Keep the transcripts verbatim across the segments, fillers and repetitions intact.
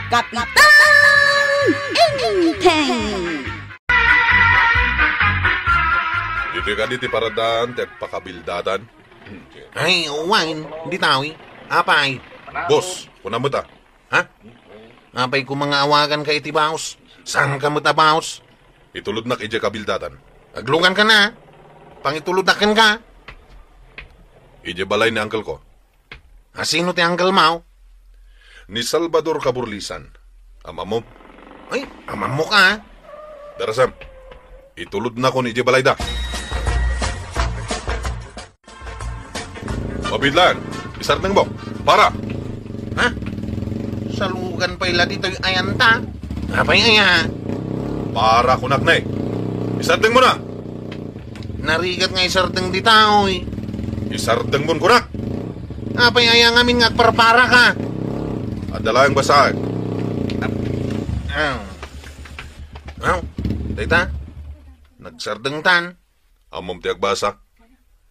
Kapitan Enteng! Ditoy kadi ti paradaan ti agpakabildatan? Ay, wen, ditawi. Apay? Boss, kuna met a. Ha? Apay koma nga awaganka iti baos? Saanka met a baos? Itulodnak idiay kabildatan. Agluganka na. Pangitulodnak kenka. Idiay balay ni uncle ko. A, sino ti uncle mo? Ni Salvador Kaburlisan. Am-ammo? Ay, am-ammoka, a. Darasam. Itulodnakon idiay balayda. Mabidlan, isardengmo. Para. Ha? Salugan pay la ditoy ayanta. Apay aya? Para kunak ne. Isardengmo na. Narigat nga isardeng dita, oy. Isardengmon kunak. Apay aya ngamin nga agparparaka? Adda laeng basaek. Aw. Aw, dayta. Nagsardengtan. Ammom ti agbasa?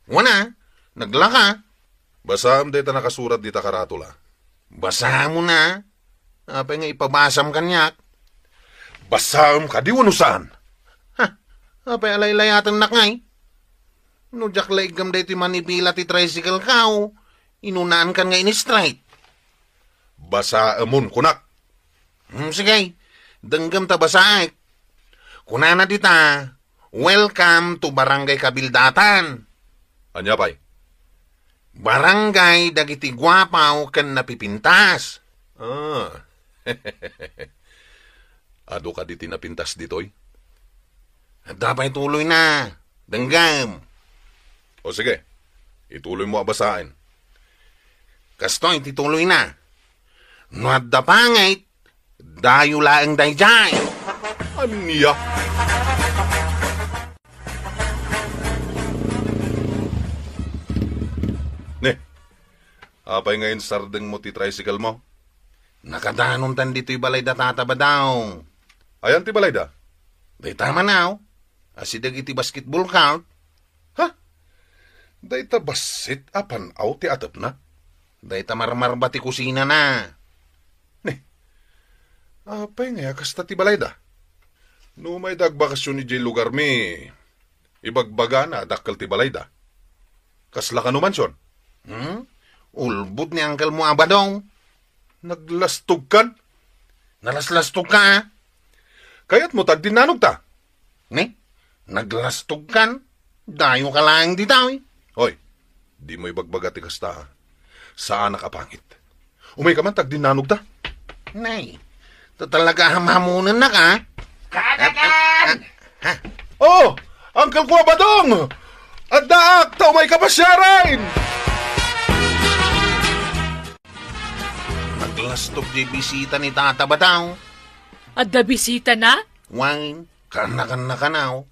Wen a, naglaka. Basaem dayta nakasurat dita karatula. Basaem na. Apay nga ipabasam kaniak? Basaem kadi wenno saan? Ha? Apay a laylayatennak ngay? No diak laiggam daytoy manibila ti tricycle ka, o inunaankan nga in-straight? Basaemon, kunak. Hmm, sige. Denggem ta basaek. Kunana dita, "Welcome to Barangay Kabildatan." Ania pay? Barangay dagiti guapaw ken napipintas. Ah. Adu kadi ti napintas ditoy? Adda pay tuloyna. Denggem. O sige, ituloymo a basaen. Kastoy ti tuloyna. No adda pangit, dayo laeng daydiay. Ania? Ne, apay nga insardengmo ti tricycle mo? Nakadanontan ditoy balay da Tata Badong. Ayan ti balayda? Dayta man, aw. Asideg iti basketball court. Ha? Dayta bassit a pan-aw ti atepna? Dayta marmarba ti kusinana. Ni, apay nga kasta ti balayda? No mayda agbakasyon idiay lugarmi, ibagbagana a dakkel ti balayda. Kasla kano mansion? Hmm? Ulbod ni uncle mo a Badong. Naglastogkan? Nalaslastogka, a? Kayatmo ta agdinnanogta? Ni? Naglastogkan? Dayoka laeng dita, oy. Hoy, dimo ibagbaga ti kasta, a. Saanak a pangit. Umayka man ta agdinnanogta. Nay, ta talaga hamhamonennak, a? Kanakan! Ha? Oh, Uncle ko a Badong! Addaak, ta umayka pasiaren! Naglastog diay bisita ni Tata Badong. Adda bisitana? Wen, kaanakannakanaw.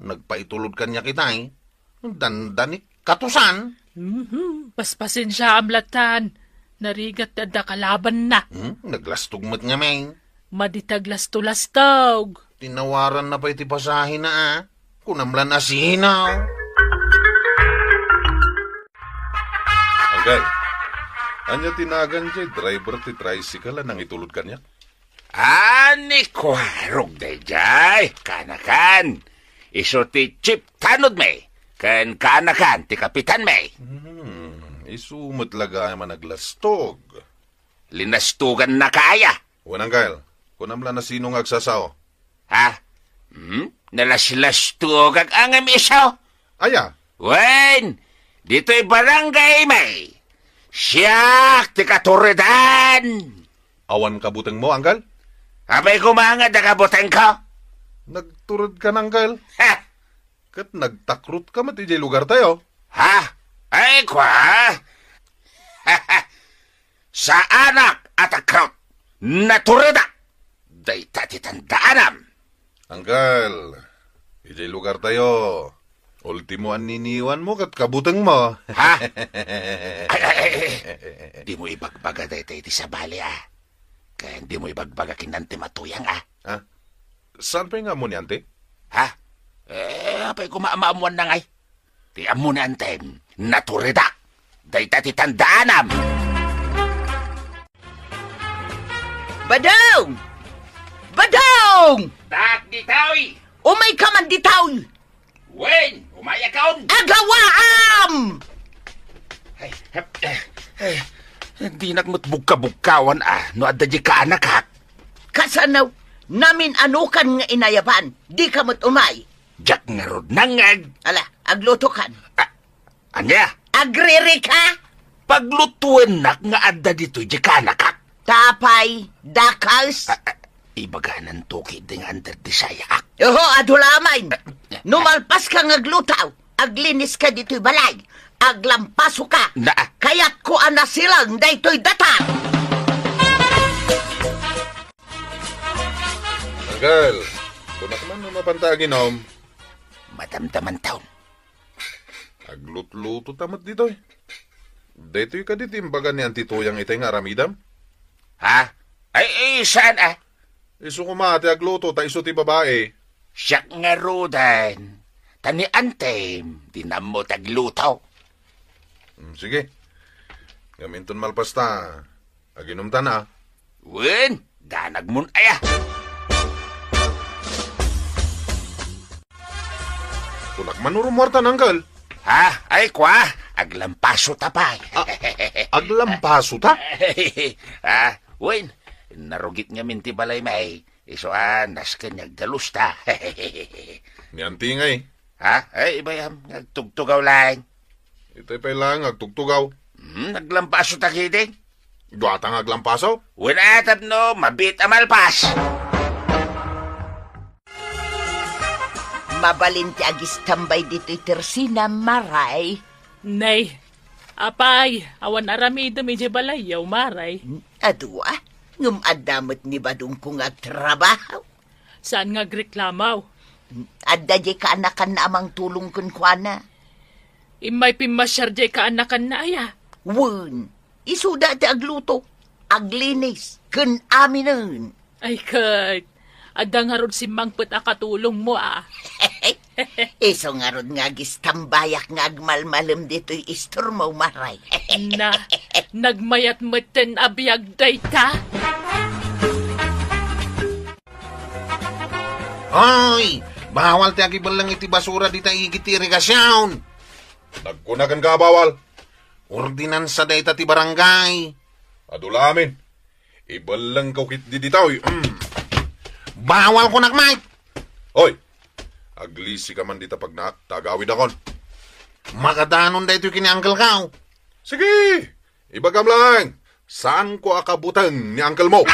Nagpaitulod kaniak itay. Dandanik katusan. Mhm. Paspasensiaam lattan. Narigat ti adda kalabanna. Hmm? Naglastog met ngamin. Madi ti aglastolastog. Tinawaranna pay ti pasahena, a. Kunam lan asina. Uncle, ania ti nagan diay driver ti tricycle a nangitulod kaniak? Ani kuarog daydiay, kanakan. Isu ti chief tanodmi, ken kanakan ti kapitanmi. Hmm, isu met la gayam a naglastog. Linastogannaka aya? Wen, Uncle. Kunam la no sino nga agsasao. Ha? Hmm? Nalaslastogak ngem isu? Aya? Wen, ditoy barangaymi. Siak ti katuredan. Awan kabutengmo, Uncle? Apay koma nga adda kabutengko? Nagturedkan, Uncle. Ha? Ket nagtakrotka met idiay lugartayo. Ha? Ay, kua? Saanak a takrot. Naturedak. Dayta ti tandaanam. Uncle, idiay lugartayo, ultimo a niniwanmo ket kabutengmo. Ha? Ay, ay, ay, ay. Dimo ibagbaga dayta iti sabali, a. Ken dimo ibagbaga ken Antem a Tuyang, a. Ha? Saan pay nga ammo ni Ante? Ha? Eh, apay koma a maammoanna ngay? Ti ammo ni Antem, naturedak. Dayta ti tandaanam. Badong! Badong! Dak ditoy! Umayka man ditoy! Wen, umayakon! Agawaam! Ay, hep, eh, eh, dinak met bugka-bugkawan a no adda di kaanakak. Kasano? Namin-anokan nga inayaban, dika met umay. Diak ngarud nangngeg. Ala, aglutokan. Ah, Ania? Agririka? Paglutuennak nga adda ditoy di kaanakak. Tapay, dakes. Ah, ah, ibagananto ketdi nga under the sayaak. Oho, adu la amin. No malpaska nga agluto, agliniska ditoy balay. Aglampasoka. Na- Kayatko a nasilang daytoy datar. Angkel, kunak man no mapanta aginom. Madamdamanton. Aglutluto ta met ditoy. Daytoy kadi ti imbaga ni Anti Tuyang itay nga aramidem? Ha? Ay, ay, saan, ah? Isu koma ti agluto, ta isu ti babai. Siak ngaruden. Ta ni Antem, di nammo ti agluto. Hmm, sige. Ngem inton malpas ta, aginom ta na. Wen, danagmon aya. Kunak man no rummuarta, Angkel. Ha? Ay, kua, aglampaso ta pay. Ah, aglampaso ta? Ha? Wen, narugit ngamin ti balay may. Isu a, nasken nga agdalus ta. Ni Anti ngay. Ha? Ay, ibayam, nga agtugtugaw laeng. Itay pay laeng nga agtugtugaw. Hmm, naglampaso ta ketdi. Duata nga aglampaso? Wen a tapno, mabiit a malpas. Mabalin ti agistambay ditoy tersina, Maray. Nay, apay, awan aramidem idiay balayyo, Maray. Adu a, ngem adda met ni badongko nga agtrabaho. Saan nga agreklamo? Adda diay kaanakanna a mangtulong kenkuana. Immay pimmasiar diay kaanakanna aya? Wen, isuda ti agluto, aglinis, ken aminen. Ay ket, adda ngarud simmangpet a katulongmo a. Isu ngarud nga agistambayak nga agmalmalem ditoy istormo, Maray. Na, nagmayat metten a biag dayta? Hoy! Bawal ti agibelleng iti basura dita igid ti irigasion! Nagkuna kenka a bawal? Ordinansa dayta ti barangay. Adu la amin. Ibellengko ketdi ditoy. Mm. Bawal kunak, Mike! Hoy! Aglisika man dita pagnaak, ta agawidakon. Makadanon daytoy ken ni Uncle ko. Sige! Ibagam laeng, saanko a kabuteng ni uncle mo.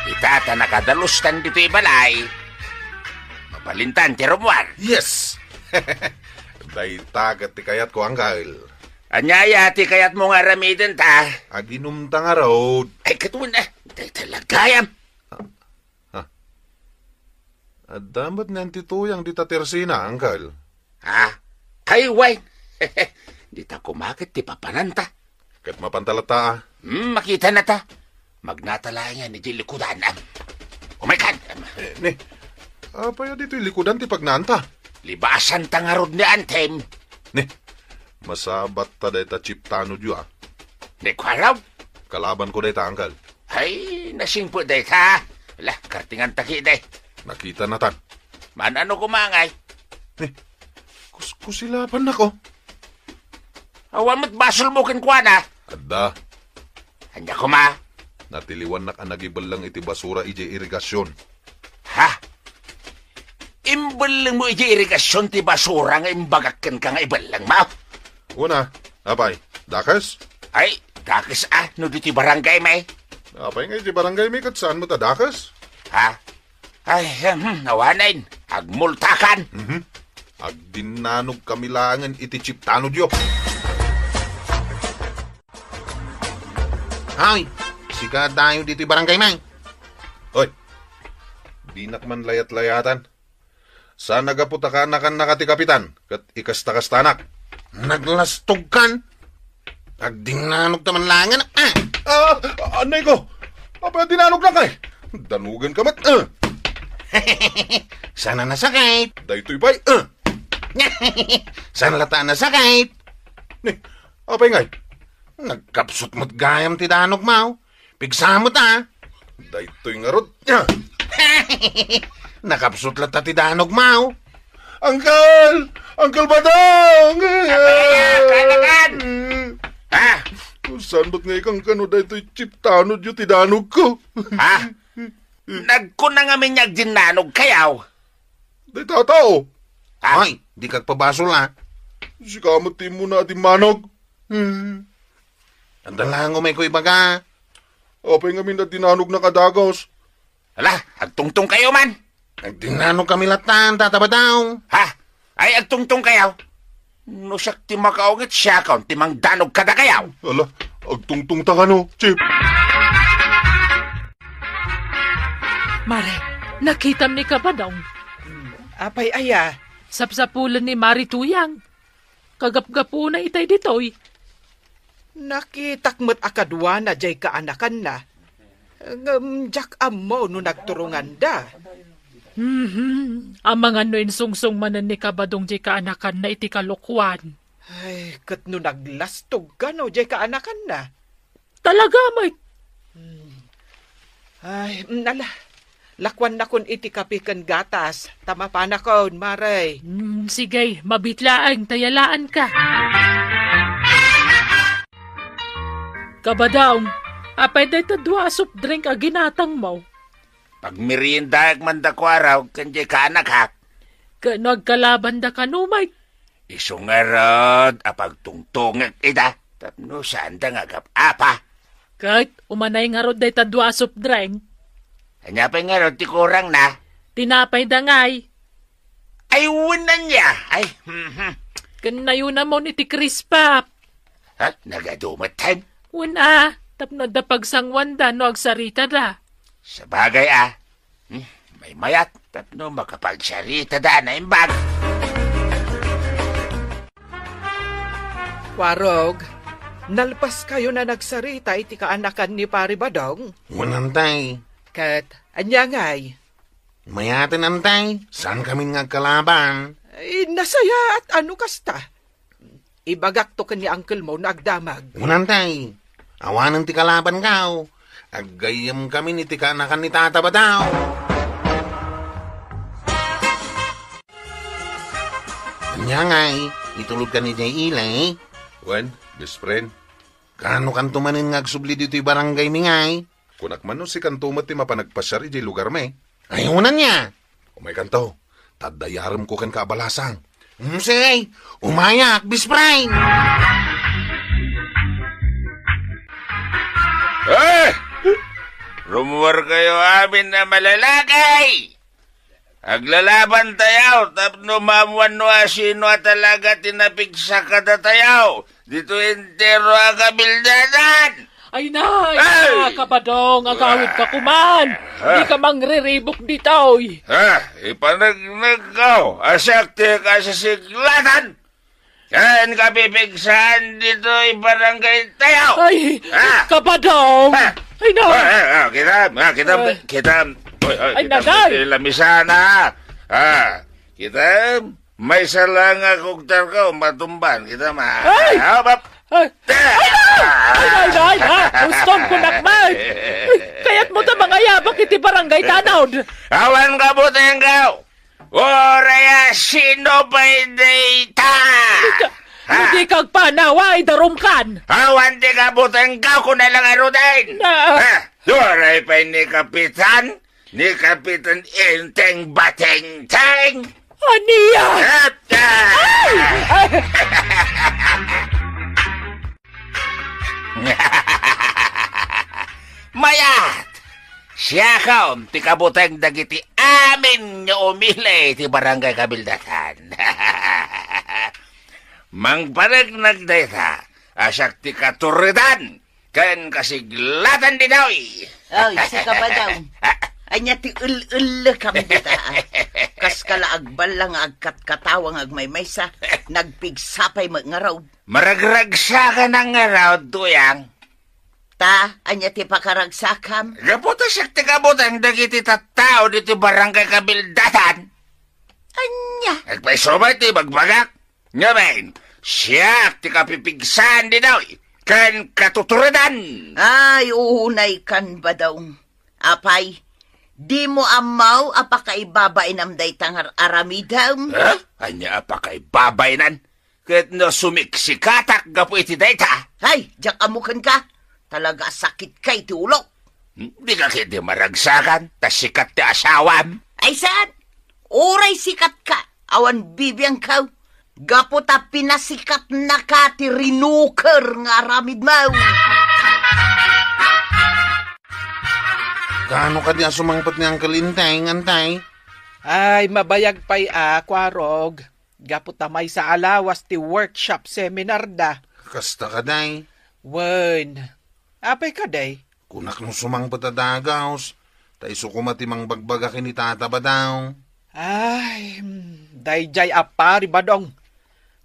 Ita ta nakadalostan ditoy balay, mabalintan ti rummuar. Yes! Dayta ket ti kayatko, uncle. Ania aya ti kayatmo nga aramiden ta? Aginom ta ngarud. Ay, katuon, eh. Dayta la gayam. Ha? Adda met ni Auntie Tuyang dita tersina, uncle. Ha? Ay, wen. Dita koma ket ti papananta. Ket mapanta latta, a. Hmm, makitana ta. Magnata laengen idiay likudan, am. Umaykan, am. Eh, ni, apay a ditoy likudan ti pagnanta? Libasanta ngarud ni Antem. Ni, masabatta dayta chip tanodyo, a. Ni, kuaraw? Kalabanko dayta, uncle. Ay, nasingpet dayta. Ala, kartinganta ketdi. Nakitanatan. Maan-ano koma ngay? Ni, kus-, kusilapannak, o. Awan met basolmo kenkuana. Adda. Ania koma? Natiliwannak a nagibelleng iti basura idiay irigasion. Ha? Imbellengmo idiay irigasion ti basura nga imbagak kenka nga ibellengmo? Wen a, apay, dakes? Ay, dakes a, no ditoy barangay mi. Apay nga iti barangay mi ket saan met a dakes? Ha? Ay, hmm, awanen, agmultakan. Mhm. Agdinnanogkami laengen iti chip tanodyo. Ay, sika dayo ditoy barangay mi. Hoy, dinak man layat-layatan. Saan a gapu ta kaanakannaka ti kapitan, ket ikasta-kastanak. Naglastogkan? Agdinnanogta man laengen, a! Ah, anay ko! Apay a dinanognak, ay? Danogenka met, a! Saan a nasakit? Daytoy pay, a! Saan latta a nasakit? Ni, apay ngay? Nagkapsut met gayam ti danogmo. Pigsa met, a. Daytoy ngarud. Nakapsut latta ti danogmo. Uncle! Uncle Badong! Apay aya, kaanakan? Ha? Saan met nga ikankano daytoy chip tanodyo ti danogko? Ha? Nagkuna ngamin nga agdinnanogkayo. Dayta tao. Ha? Ay, dika agpabasol, a. Sika met ti immuna a dimmanog. Hmm. Adda laeng umayko ibaga. Apay ngamin a dinanognak a dagus? Ala, agtungtongkayo man. Agdinnanogkami latta, Tata Badong. Ha? Ay, agtungtongkayo? No siak ti makaunget, siakon ti mangdanog kadakayo. Ala, agtungtongta kano, Chip? Mare, nakitam ni Kabadong. Apay aya? Sapsapulen ni Mari Tuyang. Kagapgapuna itay ditoy. Nakitak met a kaduana diay kaanakanna. Ngem diak ammo no nagturonganda. Mhm. Amangan no insungsong manen ni Kabadong diay kaanakanna iti kalokuan. Ay, ket no naglastog kano diay kaanakanna? Talaga met. Hmm. Ay, mm, ala. Lakuannakon iti kape ken gatas, ta mapanakon, Mare. Hmm, sige, mabiit laeng, ta yalaanka. Kabadong, apay dayta dua a soft drink a ginatangmo? Pagmeriendaek man da kuarog ken diay kaanakak. Ket no agkalabanda kano met? Isu ngarud a pagtungtongek ida tapno saanda nga agap-apa. Ket umanay ngarud dayta dua a soft drink. Ania pay ngarud ti kurangna? Tinapay da ngay. Ay, wen ania. Ay, mhm. Ken nayunamon iti Crisp Pop. Ha? Nagadu met time? Wen a, tapno adda pagsanguanda no agsaritada. Sabagay a. Hmm, maymayat, tapno makapagsaritada a naimbag. Kuarog, nalpaskayon a nagsarita iti kaanakan ni Pari Badong? Wen, Antay. Ket, ania ngay? Mayaten, Antay. Saankamin nga agkalaban. Ay, nasayaat a no kasta. Ibagakto ken ni uncle mo no agdamag. Wen, Antay. Awanen ti kalabankaw. Aggayyemkamin iti kaanakan ni Tata Badong. Ania ngay, itulodkan idiay ili? Wen, best friend. Kaanokanto manen nga agsubli ditoy barangaymi ngay? Kunak man no sikanto met ti mapan agpasiar idiay lugarmi. Ay, wen ania? Umaykanto, ta adda yaremko kenka a balasang. Mm, sige, umayak, best friend! Eh! Rummuarkayo amin a malalaki! Aglalabantayo tapno maamuan no asino a talaga ti napigsa kadatayo ditoy entero a kabildadan. Ay na, ay na, Ay! Kabadong, agawidka kuman. Ah. Dika mangriribuk ditoy. Ha, ipanagnagko a siak ti kasisiklatan ken kapipigsaan ditoy barangaytayo. Ay, Ah! Kabadong. Ah! Ay na. Ah, ah, ah, kita, ah, kita, Ay. kita, oy, oy, Ay, kita, nagay. Kita, lamisana. Ah, kita, maysa lang a kugtarko, matumban kita ma. Ay! Ah, bap-, Ay! Ay, na! Ay, na, ay, na! Gustom ko, nakman! Kayatmo ta mangayabak iti barangay tanod! Awan ka butengko! Uray a sino pay dayta! Ka-, Ha? Hindi kagpanawa, idarumkan! Awan ti kabutengko, kuna lang a Roden! Na- Ha? Uray pay ni Kapitan? Ni Kapitan Enteng Batengteng. Ania? Ata! Ay! Ay! Mayat! Siakon ti kabuteng dagiti amin nga umili ti barangay kabildatan. Mangpaneknek dayta a siak ti katuridan ken kasiglatan ditoy. Oy, sika ba daw? Ania ti el-ellekam dita, a? Kaska la agballa nga agkatkatawa nga agmaymaysa, nagpigsa pay met ngarud. Maragragsakan ngarud, Tuyang. Ta, ania ti pakaragsakam? Gapu ta siak ti kabuteng dagiti tattao ditoy barangay kabildatan. Ania? Agpayso pay ti ibagbagak. Ngamin, siak ti kapipigsaan ditoy. ken katuturedan. Ay, unay kan, Badong. Apay, dimo ammo a pakaibabainam dayta nga ar-aramidem? Ha? Ania a pakaibabainan? Ket no sumiksikatak gapu iti dayta? Ay, diak ammo kenka. Talaga a sakitka iti ulok. Dika ketdi maragsakan, ta sikat ti asawam. Ay, saan? Uray sikatka, awan bibiangkaw. Gapu ta pinasikatnaka ti rinuker nga aramidmo. Kaano kadi a sumangpet ni Uncle Inteng, Antay? Ay, mabayag pay a, Kuarog. Gapu ta maysa a lawas ti workshop seminar da. Kasta kadi? Wen. Apay kadi? Kunak no sumangpet a dagaus, ta isu koma ti mangbagbaga ken ni Tata Badong. Ay, mm, daydiay a Pari Badong.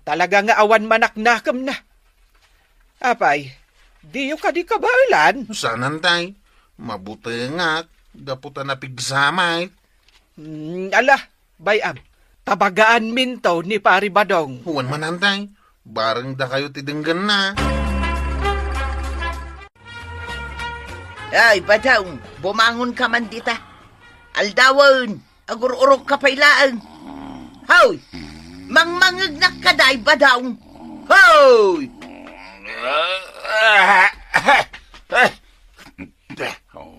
Talaga nga awan manaknakemna. Apay, diyo kadi kabaelan? Saan, Antay? Mabutengak, gapu ta napigsamay. Mm, ala, bay-am, tabagaanminto ni Pari Badong. Wen man, Antay, bareng dakayo ti denggenna. Ay, Badong, bumangonka man dita. Aldawen, agur-urogka pay laeng. Hoy! Mangmangegnak kadi, Badong. Hoy!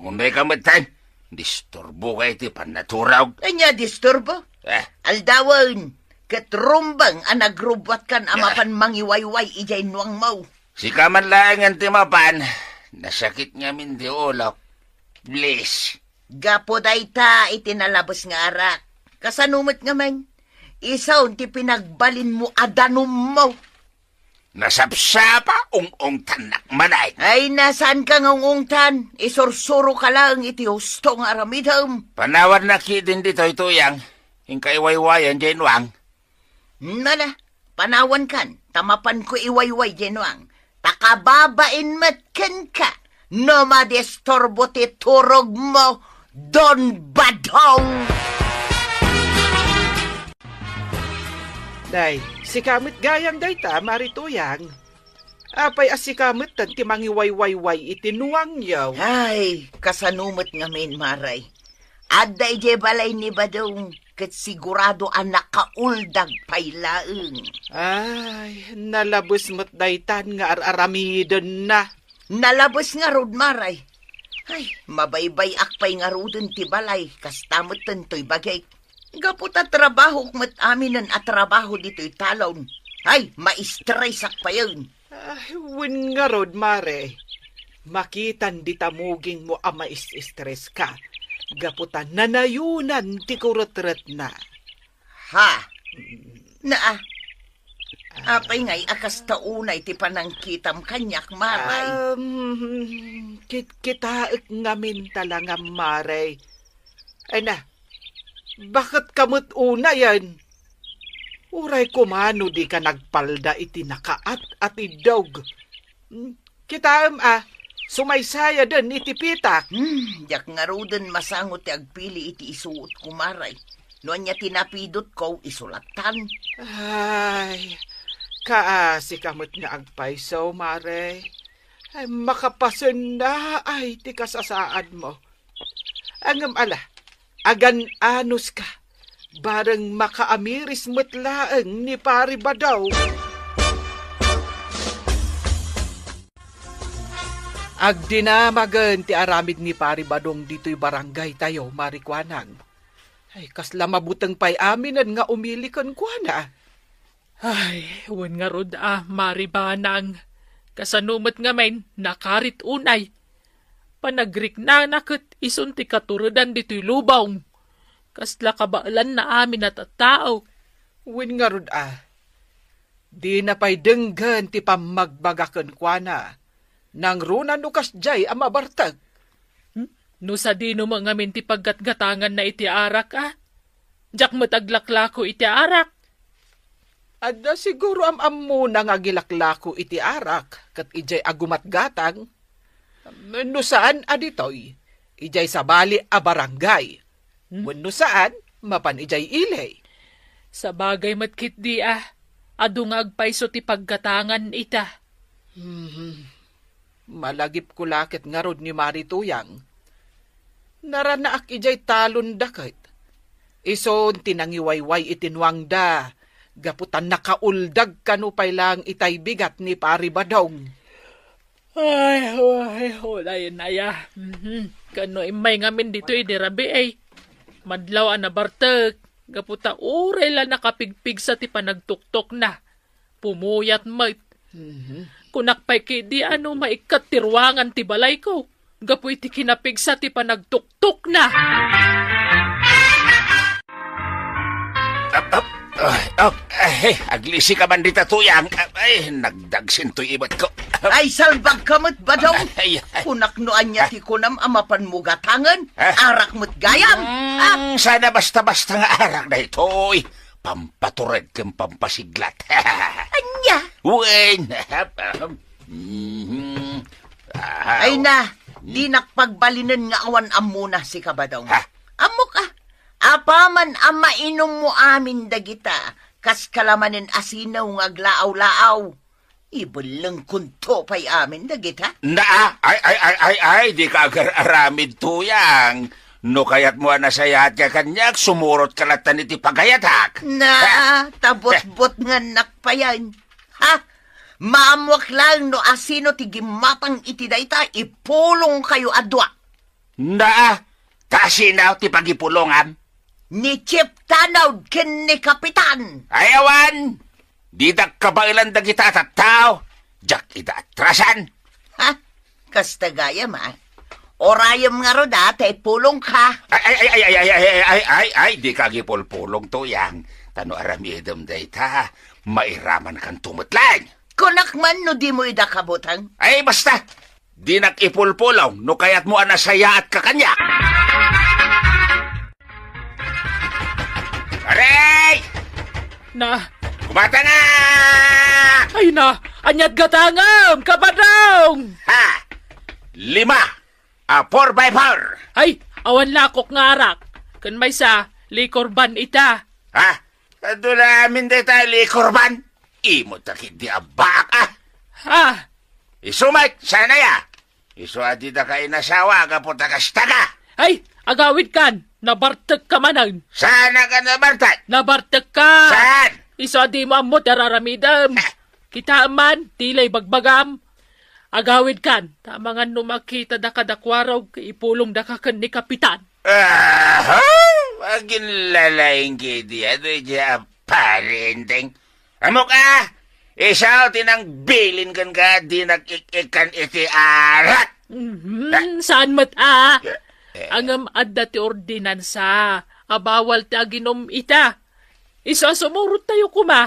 Unayka metten. Disturboka iti pannaturog. Ania disturbo? Eh. Aldawen, ket rumbeng a nagrubbuatkan a mapan mangiwayway idiay nuangmo. Sika man laengen ti mapan, nasakit ngamin ti ulok. Please. Gapu dayta iti nalabes nga arak. Kasano met ngamin? Isu ti pinagbalinmo a danummo. Nasapsapa, ung-ungtannak manen. Ay, na, saanka nga ung-ungtan? Isursuroka laeng iti husto nga aramidem. Panawannak ketdin ditoy, Tuyang. Inka iwaywayen diay nuang. Nala, panawankan, ta mapanko iwayway diay nuang. Ta kababain met kenka, no madisturbo ti turogmo, Don Badong! Day, sika met gayam dayta, Mari Tuyang. Apay a sika metten ti mangiwaywayway iti nuangyo? Ay, kasano met ngamin, Mari? Adda idiay balay ni Badong, ket sigurado a nakauldag pay laeng. Ay, nalabes met daytan nga ar-aramidenna. Nalabes ngarud, Mari. Ay, mabaybay-ak pay ngaruden ti balay, kasta metten toy bagik. Gapu ta trabahok met aminen a trabaho ditoy talon. Ay, maistresak payen. Ay, wen ngarud, Mari. Makitan dita mugingmo a mais-istreska. Gapu ta nanayonan ti kuretretna. Ha? Naa. Apay ngay a kasta unay ti panangkitam kaniak, Mari? Um, kit-, kitaek ngamin talangam, Mari. Ay na, baket ka met unayen? Uray koma no dika nagpalda iti nakaat-atiddog. Hmm, kitaem a, sumaysayaden iti pitak. Hmm, diak ngaruden masango ti agpili iti isuotko, Mari. No ania ti napidotko, isu lattan. Ay, kaasi ka met nga agpayso, Mari. Ay, makapasenna ay ti kasasaadmo. Ngem ala, agan-anos ka, bareng makaamiris met laeng ni Pari Badong. Agdinamagen ti aramid ni Pari Badong ditoy barangay tayo, Mari Kuanang. Ay, kasla mabuteng pay aminen nga umili kenkuana. Ay, wen ngarud a, Mari Banang. Kasano met ngamin, nakarit unay. Panagriknana ket isun ti katuredan ditoy lubong. Kasla kabaelanna amin a tattao. Wen ngarud a, dina pay denggen ti pammagbaga kenkuana. Nangruna no kasdiay a mabartek. Hmm? No sadino met ngamin ti paggatgatanganna iti arak a? Diak met aglaklako iti arak. Adda siguro am-ammona nga agilaklako iti arak ket idiay agumatgatang. No saan a ditoy, idiay sabali a barangay. Hmm? Wenno saan, mapan idiay ili. Sabagay met ketdi a, adu nga agpayso ti paggatangan ita. Hmm. Malagipko la ket ngarud ni Mari Tuyang. Naranaak idiay talonda ket. Isun ti nangiwayway iti nuangda, gapu ta nakauldag kano pay laeng itay bigat ni Pari Badong. Ay, ay, ulay na ya. Mhm. Kano immay ngamin ditoy idi rabii, ay. Madlaw a nabartek, gapu ta uray la nakapigpigsa ti panagtuktokna. Pumuyat met. Mhm. Kunak pay ketdi a no maikkat ti ruangan ti balayko gapu iti kinapigsa ti panagtuktokna. Ap, ap, ay, ap, ay, aglisi ka man dita, Tuyang. Ay, nagdagsintoy ibetko. Ay, salbag ka met, Badong. Ay, ay. Kunak no ania ti kunam a mapanmo gatangen. Ha? Arak met gayam. Mm, Ah. Sana basta-basta nga arak daytoy. Pampatured ken pampasiglat. Ania? Wen. Mhm. Ah, Ay na, hmm. Dinak pagbalinen nga awan ammona, sika, Badong. Ha? Ammok a, apaman a mainummo amin dagita, kas kalamanen a sinaw nga aglaaw-laaw. Ibellengkonto pay amin dagita. Naa, ay, ay, ay, ay, ay, dika agar-aramid, Tuyang. No kayatmo a nasayaat ka kaniak, sumurot ka latta iti pagayatak. Na, Ha? Tabotbotngannak payen. Ha? Maammoak laeng no asino ti gimmatang iti dayta, ipulongkayo a dua. Naa, ta asino ti pagipulongam? Ni Chief Tanod ken ni Kapitan. Ay, awan! Didak kabaelan dagita a tattao. Diak ida atrasan. Ha? Kasta gayam, a. Urayem ngarud a, ta ipulongka. Ay, ay, ay, dika agipulpulong, Tuyang. Ta no aramidem dayta, mairamankanto met laeng. Kunak man no dimo ida kabuteng. Ay, basta! Dinak ipulpulong no kayatmo a nasayaatka kaniak. Aray! Na. Kumatanga! Ay na, ania't gatangem, Kabadong? Ha! Lima a four by four. Ay, awan lakok nga arak. Ken maysa, liquor ban ita. Ha? Adu la amin dayta liquor ban? Imo ta ketdi a baak, a. Ha? Isu met, saan aya? Isu a didaka inasawa gapu ta kasta ka. Ay, agawidkan, nabartekka manen. Saan a ka nabartek? Nabartekka. Saan? Isu a dimo ammo ti ar-aramidem. Eh. Kitaem man, ti la ibagbagam. Agawidkan, ta amangan no makitadaka dakuaro, ipulongdaka ken ni Kapitan. Aha! Aginlalaing ketdi, adu idiay a Pari Enteng. Ammok a, isu ti nangbilin kenka a dinak ik-ikkan iti arak. Mhm, saan met a. Eh. Ngem adda ti ordinansa a bawal ti aginum ita. Isu a sumurottayo koma.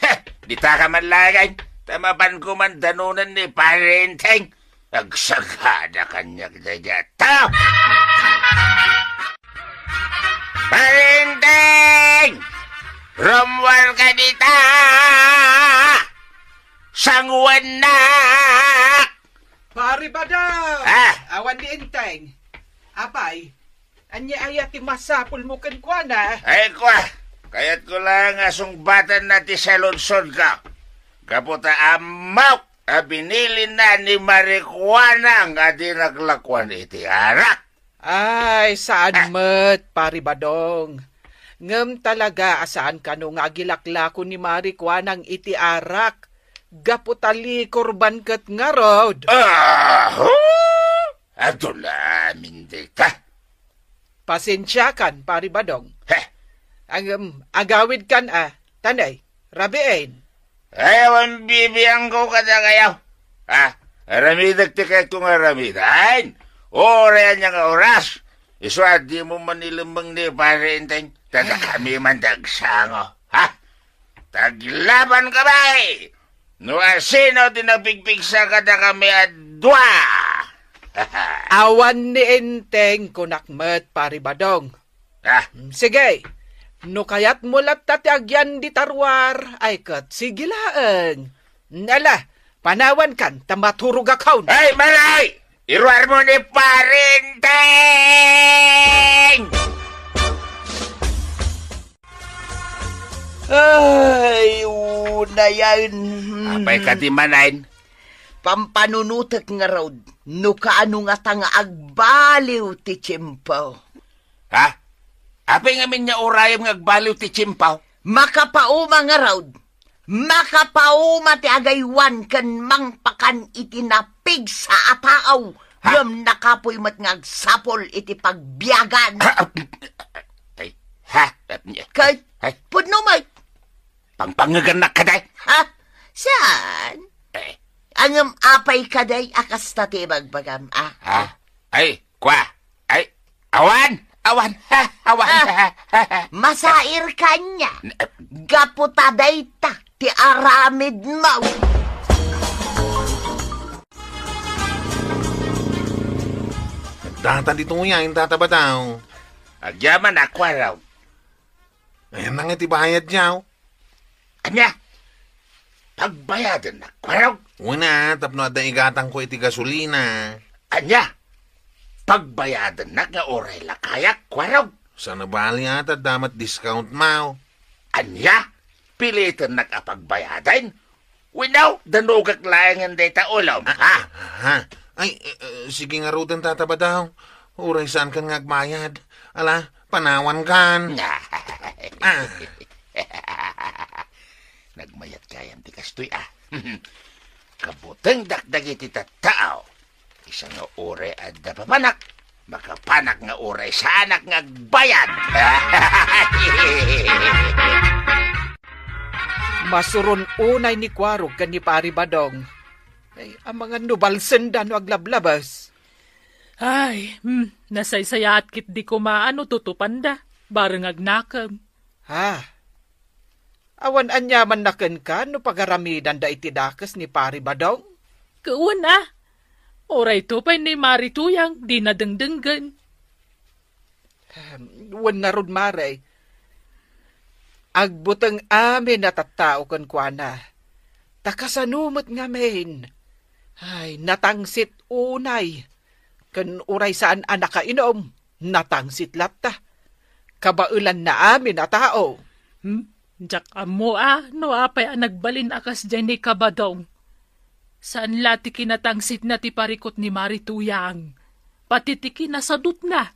Heh, dita ka man laeng, ta mapanko man danonen ni Pari Enteng. Agsagada kaniak daydiay a tao. Pari Enteng! Rummuar ka dita! Sanguennak! Pari Badong! Ah! Awan ni Enteng. Apay, ania aya ti masapulmo kenkuana? Ay, kua, kayatko laeng a sungbatanna ti saludsodko. Gapu ta ammok a binilinna ni Mari Kuanang a dinak lakuan iti arak. Ay, saan Ah. met, Pari Badong. Ngem talaga a saan kano nga agilaklako ni Mari Kuanang iti arak, gapu ta liquor ban ket ngarud. Aho! Adu la amin dayta. Pasensiakan, Pari Badong. Heh. Ngem, agawidkan a, tanay, rabiin. Ay, awan bibiangko kadakayo. Ha? Aramidek ti kayatko nga aramiden. Uray ania nga oras. Isu a dimo manilemmeng ni Pari Enteng. Ta dakami man ti agsango. Ha? Taglaban ka bay! No asino ti napigpigsa kadakami a dua. Awan ni Enteng, kunak met, Pari Badong. Ah. Sige, no kayatmo latta ti agyandi ta ruar, ay ket sige laeng. Ala, panawankan ta maturogakon. Ay, maray! Iruarmo ni Pari Enteng! Ay, unayan. Apay ka di manen? Pampanunotek ngarud, no kaano ngata nga agbaliw ti tiempo. Ha? Apay ngamin nga urayem nga agbaliw ti tiempo? Makapauma ngarud. Makapauma ti agaywan ken mangpakan iti napigsa a tao. Ha? Ngem nakapuy met nga agsapul iti pagbiagan. Ah, ah, ay, ha? Kay, Ay. Pudno met. Pangpangegannak kadi? Ha? Saan? Eh. Ngem apay kadi a kasta ti ibagbagam, ah? Ha? Ay, kua. Ay, awan. Awan. Ha, awan. Ah, masair ka ania. N-, eh. Gapu ta dayta ti aramidmo. Datan ditoy a, inta, Tata Badong. Agyaman, a, Kuarog. Ayan na nga ti bayad, yaw. Ania? Pagbayadennak, Kuarog? Wen a, tapno adda igatangko iti gasolina. Ania? Pagbayadennak nga uray lakayak, Kuarog? Saan a bali a, ta adda met discount, maw. Ania? Pilitennak a pagbayaden? Wenno, danugak laengen dayta ulom, ha? Ha? Ay, eh, eh, sige ngaruden, Tata Badong. Uray saankan nga agbayad. Ala, panawankan. Ah. Nagmayat gayam ti kastoy, ah. Kabutengdak dagiti tattao. Isu nga uray adda papanak, makapanak nga uray saanak nga agbayad. Masuron unay ni Kuarog ken ni Pari Badong. Ay, amangan no balsenda no aglablabas. Ay, hmm, nasaysayaat ketdi koma no tutupanda, bareng agnakem. Ha? Awan aniamanna kenka no pagaramidanda iti dakes ni Pari Badong? Wen a. Uray to pay ni Mari Tuyang, dina dengdenggen. Wen ngarud, Mari. Agbuteng amin a tattao kenkuana. Ta kasano met ngamin? Ay, natangsit unay. Ken uray saan a nakainum, natangsit latta. Kabaelanna amin a tao. Hmm? Diak ammo a no apay a nagbalin a kasdiay ni Kabadong. Saan la ti kinatangsitna ti parikut ni Mari Tuyang. Pati ti kinasadutna.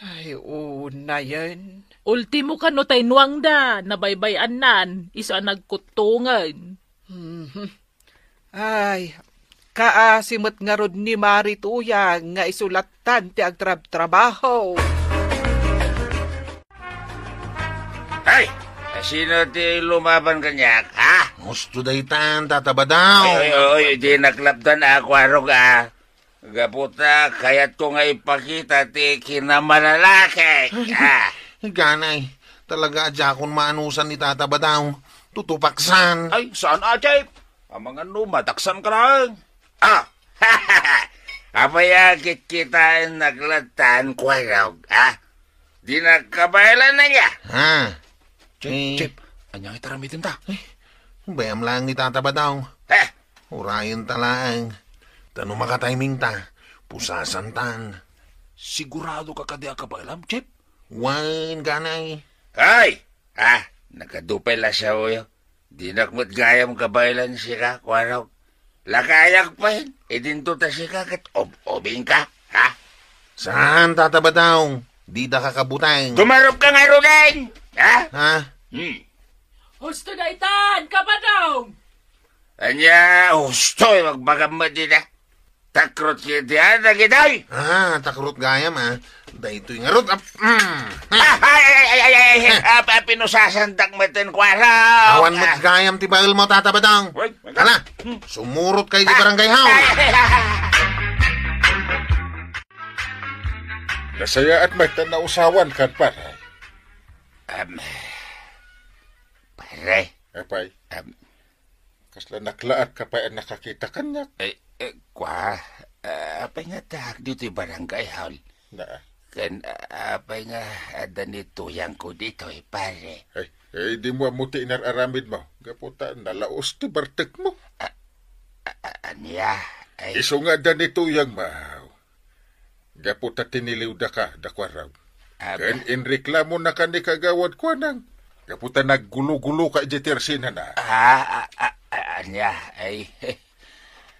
Ay, unayen. Ultimo kano ta inuangda, nabaybay-annan, isu a nagkuttongen. Mhm. Ay, kaasi met ngarud ni Mari Tuyang nga isu lattan ti agtrabtrabaho. Ay! Sino ti lumaban kaniak, ha? Husto daytan, Tata Badong. Ay, ay, ay, di naklapdan a, Kuarog, a. Gapu ta, kayatko nga ipakita ti kinamalalaki. Ay, ah. Ganay, talaga a diakon maanusan ni Tata Badong. Tutupaksan. Ay, saan a, Chip? Amangan no, mataksanka laeng. Ah! Apay a kitkitaennak lattan, Kuarog, ha? Dinak kabaelan aya? Ha? Chip, eh. Chip, ania nga itaramidenta? Ay, bayam laeng ni Tata Badong. Ha? Urayenta laeng. Ta no makatimingta, pusasantan. Siguradoka kadi a kabaelam, Chip? Wen, ganay. Ay! Ah, nagadu pay la saoyo. Dinak met gayam kabaelan sika, Kuarog. Lakayak pay, idinto ta sika ket ob-obingka, ha? Saan, Tata Badong? Didaka kabuteng. Tumarupka ngaruden, ha? Ha? Hmm. Husto daytan, Kabadong! Ania, husto, ibagbagam met dita. Takrot ketdi a dagitoy. Ah, takrot gayam, a. Daytoy ngarud, ap-, mm. Ah, ay, ay, ay, ay, ay, ay. Ah, pa-, pinusasandak met ten, Kuarog. Awan met gayam ti baelmo, Tata Badong. Uy, ala, sumurot kay di barangay hall. Ay, ay, ay, ay. Nasayaat met ta nausawankan, pare. Am, pare. Apay? Am, Kasla naklaat ka pay a nakakita kaniak? Eh, eh, kua, ah, apay nga addaak ditoy barangay hall? Na. Ken, ah, apay nga adda ni Tuyangko ditoy, pare? Ay, eh, dimo ammo ti inar-aramidmo. Gapu ta nalaos ti bartekmo. Ah, ah, ah, ania? Ay. Isu nga adda ni Tuyangmo. Gapu ta tiniliwdaka da Kuarog. Aba. Ken inreklamonaka ni Kagawad Kuanang. Gapu ta naggulo-guloka idiay tersinana. Ah, ah, ah, ah, ania? Ay,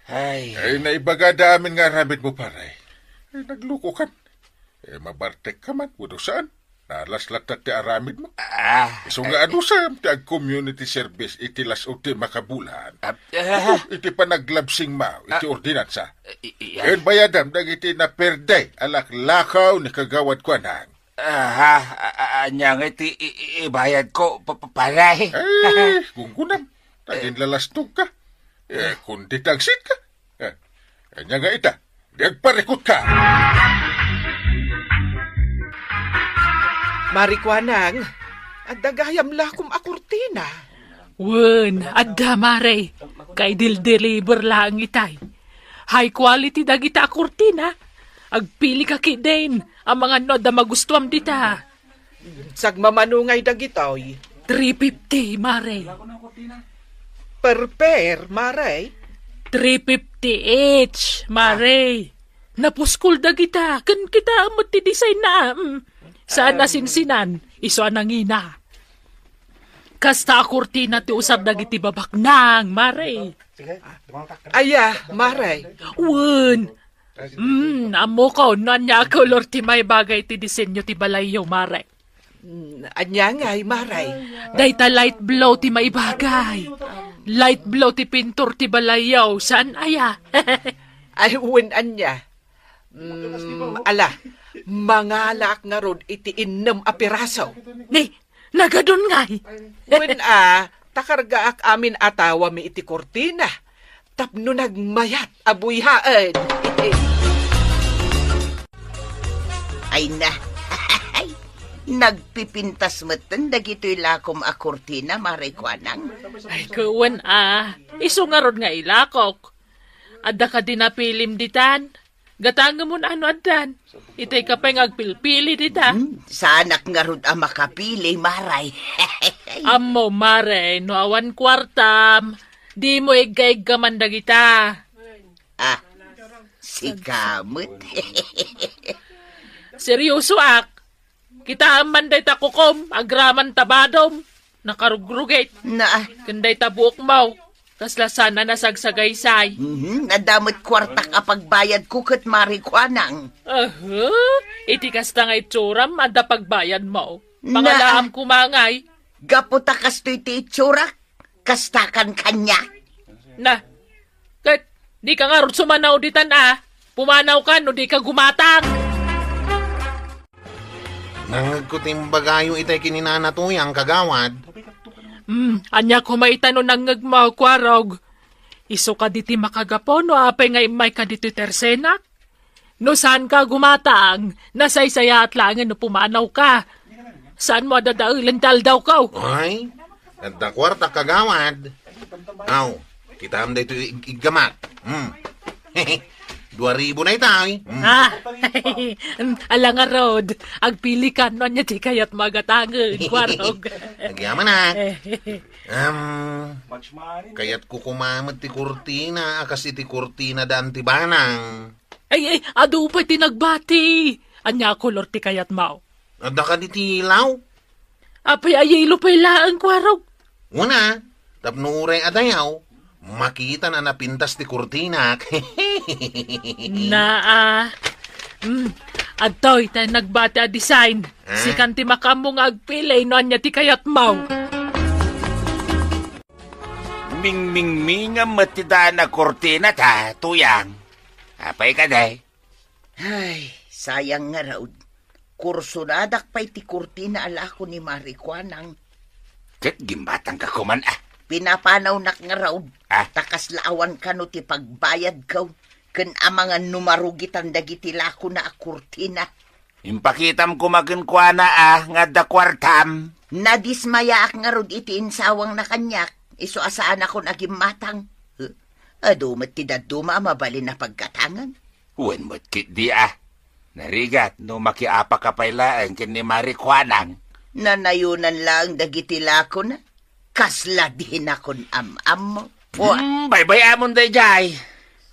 Ay. Ay, naibagada amin nga aramidmo, pare. Ay, naglukokan. Eh, mabartekka man, wenno saan? Nalas latta ti aramidmo. Ah. Isu nga adusam ti ag-community service iti las-ud ti makabulan. Ah, ah. Iti panaglabsingmo iti Ah. ordinansa. I-, i-, Ken bayadam dagiti naperde a laklakaw ni Kagawad Kuanang. Aha, a-, a-, ania nga iti i-, i-, ibayadko, pa-, pa-, pare? Eh, gunggunam. Tagin lalastog ka. Eh, kundi tagsit ka. Eh, ania nga ita? Nagparikot ka. Mare Kuanang, adda gayam lakom a kurtina. Wen, adda, mare. Kay dil-deliver laeng itay. High quality dagita a kurtina. Agpili ka ketdin. Amangan no adda magustuam dita. Sagmamano ngay dagitoy? Three fifty, mare. Per pair, mare? Three fifty each, mare. Napuskol dagita, ken kita met ti design na, mm. Saan a sinsinan, isu a nangina. Kasta a kurtina ti usar dagiti babaknang, mare. Aya, mare? Wen. Hmm, ammokon no ania a kolor ti maibagay ti disenyo ti balayyo, mare. Hmm, ania ngay, mare? Dayta light blue ti maibagay. Light blue ti pintur ti balayyo, saan aya? Ay, wen ania. Hmm, ala, mangalaak ngarud iti innem a piraso. Ni, nagadun ngay. Wen a, ta kargaak amin a tawami iti kurtina. Tapno nagmayat a buyaen. Ay na. Nagpipintas metten dagitoy lakom a kurtina, Mare Kuanang. Ay, wen a. Isu ngarud nga ilakok. Adda kadi napilim ditan? Gatangem no addan. Itay ka pay nga agpilpili dita. Hmm, saanak ngarud a makapili, Mare. Ammo, Mare, no awan kuartam, dimo iggaiggaman dagita. Ah, sika met. Seryosoak. Kitaem man dayta kukom, agraman ta badom, nakarugrugit. Na. Ken dayta buokmo, kasla saan a nasagsagaysay. Mhm, adda met kuartak a pagbayadko ket Mare Kuanang. Aha, iti kasta nga itsuram, adda pagbayadmo. Na. Pangalaam koma ngay. Gapu ta kastoy ti itsurak, kastakan kaniak. Na, ket di ka ngarud sumanaw ditan a, pumanaw ka no di ka gumatang. Nangngegko ti imbagayo itay ken ni Nana Tuyang, kagawad. Hmm, ania koma ita no nangngegmo, Kuarog? Isu kadi ti makagapu no apay nga immayka ditoy tersenak? No saanka gumatang, nasaysayaat laengen no pumanawka. Saanmo a dadaelen ti aldawko? Ay, adda kuarta, kagawad. Aw, kitaem daytoy ig-, iggamak. Hmm. Dua ribu na itay. Hmm. Ah, ala ngarud, agpili ka no ania ti kayatmo a gatangen, Kuarog. Agyamanak. Em, kayatko koma met ti kurtina a kas iti kurtina da Anti Banang. Ay, ay, adu pay ti nagbati. Ania a kolor ti kayatmo? Adda kadi ti ilaw? Apay a yelo pay laeng, Kuarog? Una, tapno uray a dayaw, makitan a napintas ti kurtinak. Naa. Mm, adtoy tay nagbati a design. Ah? Sikan ti makaammo nga agpili no ania ti kayatmo. Mingmingmingam met ti daan a kurtina ta, Tuyang. Apay kadi? Ay, sayang ngarud. Kursunadak pay ti kurtina a lako ni Mare Kuanang. Ket gimmatangka koman a. Pinapanawnak ngarud. Ah? Ta kasla awan kano ti pagbayadko. Ken amangan no marugitan dagiti lakona a kurtina. Impakitam koma kenkuana a nga adda kuartam. Nadismayaak ngarud iti insawangna kaniak, isu a saanakon a gimmatang. Eh, adu met ti dadduma a mabalin a paggatangen. Wen met ketdi a. Narigat no makiapaka pay laeng ken ni Mare Kuanang. Nanayonan laeng dagiti lakona. Kasla dinakon am-ammo. Pua. Hmm, baybay-amon daydiay.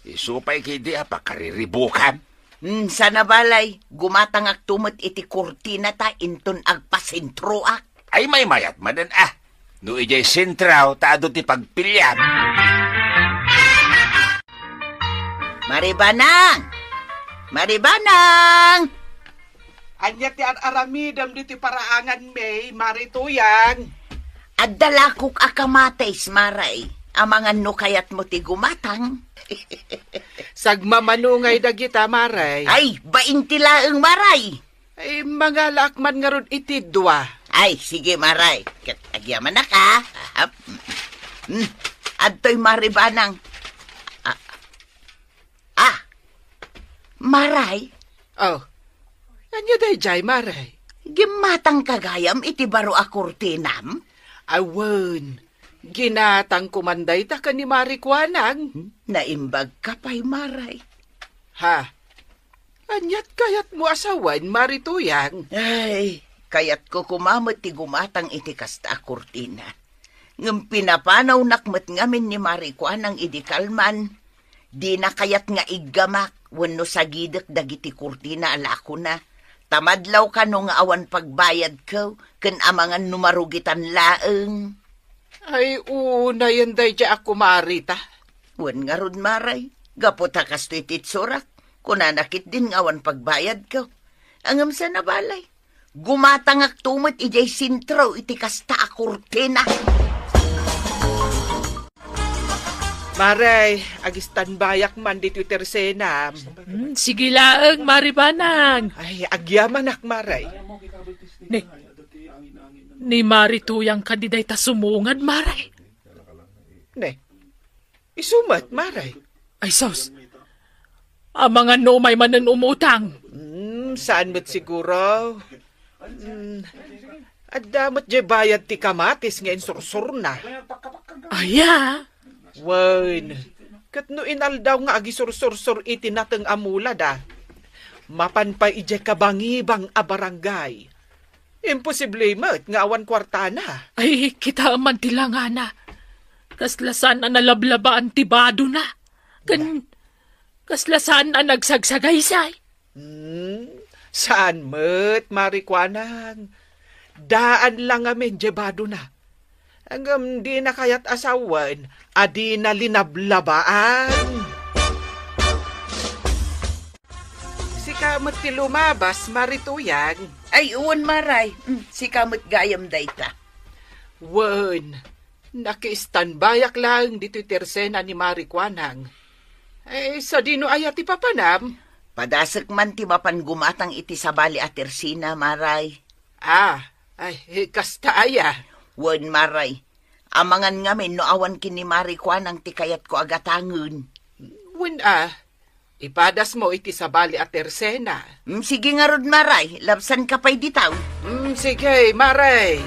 Isu pay ketdi a pakariribukam. Hmm, sana balay, gumatangakto met iti kurtina ta inton agpasentroak. Ay, maymayat manen a. No idiay sentro ta adu ti pagpiliam. Maribanang! Maribanang! Ania ti ar-aramidem ditoy paraanganmi, Mari Tuyang? Adda lakok a kamatis, Maray. Amangan no kayatmo ti gumatang. Sagmamano ngay dagita, Maray. Ay, bain ti laeng, Maray. Ay, mangalaak man ngarud iti dua. Ay, sige, Maray. Ket agyamanak, a. Ahap. Hmm. Adtoy, Maribanang. Ah. Ah. Maray. Oh. Ania daydiay, Maray? Gimmatangka gayam iti baro a kurtinam? Awan. Ginatangko man dayta ken ni Mari Kuanang. Hmm? Naimbagka pay, Maray. Ha? Aniat kayatmo a sawen, Mari Tuyang? Ay, kayatko koma met ti gumatang iti kasta a kurtina. Ngem pinapanawnak met ngamin ni Mari Kuanang idi kalman. Dina kayat nga iggamak wenno sagidek dagiti kurtina a lakona. Ta madlaw kano nga awan pagbayadko ken amangan no marugitan laeng. Ay, unayen daydiay a kumarita. Wen ngarud, Maray, gapu ta kastoy ti itsurak, kunana ketdin nga awan pagbayadko. Ngem saan a balay, gumatangakto met idiay sentro iti kasta a kurtina. Maray, ag-standbyak man ditoy tersenam. Hmm, sige laeng, Maribanang. Ay, agyamanak, Maray. Ni, ni Mari Tuyang kadi dayta sumungad, Maray? Ne, isu met, Maray. Ay, sus. Amangan no umay manen umutang. Hmm, saan met siguro. Hmm, adda met diay bayad ti kamatis nga insursurna. Aya? Wen, ket no inaldaw nga agisursursor iti nateng a mulada, mapan pay idiay kabangibang a barangay. Imposible met nga awan kuartana. Ay, kitaem man ti langana. Kasla saan a nalablabaan ti badona. Ken kasla saan a nagsagsagaysay. Hmm, saan met, Mari Kuanang. Daan la ngamin diay badona. Ngem dina kayat a sawen a dina linablabaan. Sika met ti lumabas, Mari Tuyang. Ay, wen, Maray. Mm, sika met gayam dayta. Wen, naki-standbyak laeng ditoy tersena ni Mari Kuanang. Ay, sadino aya ti papanam? Padasek man ti mapan gumatang iti sabali a tersena, Maray. Ah, ay, kasta aya? Wen, Maray. Amangan ngamin no awan ken ni Mari Kuanang ti kayatko a gatangen. Wen a, ipadasmo iti sabali a tersena. Mm, sige ngarud, Maray, labsanka pay ditaw. Mm, sige, Maray.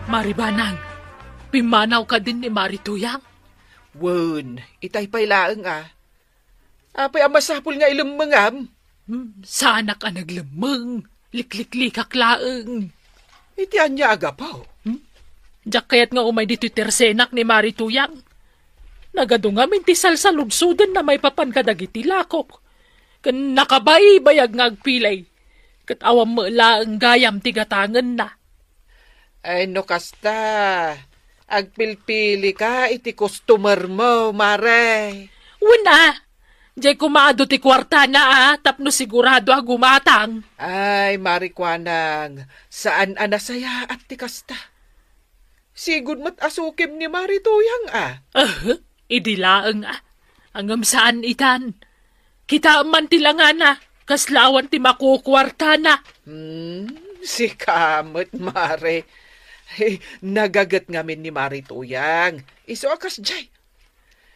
Maribanang, pimmanaw kadin ni Mari Tuyang? Wen, itay pay laeng a. Apay a masapul nga ilemmengam? Hmm, saanak a naglemmeng. Likliklikak laeng. Iti ania a gapu? Hmm? Diak kayat nga umay ditoy tersenak ni Mari Tuyang. Nagadu ngamin ti salsaludsodenna maipapan kadagiti lakok. Ken nakabaybayag nga agpilay. Ket awan met laeng gayam ti gatangenna. Ay, no kasta, agpilpilika iti customer mo, Mare. Wen a, diay koma adu ti kuartana a, tapno sigurado a gumatang. Ay, Mari Kuanang, saan a nasayaat ti kasta. Sigud met a sukim ni Mari Tuyang a. Ah, idi laeng a. Ngem saan itan. Kitaem man ti langana, kasla awan ti makukuartana. Hmm, sika met, Mare. Hey, nagaget ngamin ni Mari Tuyang. Isu a kasdiay.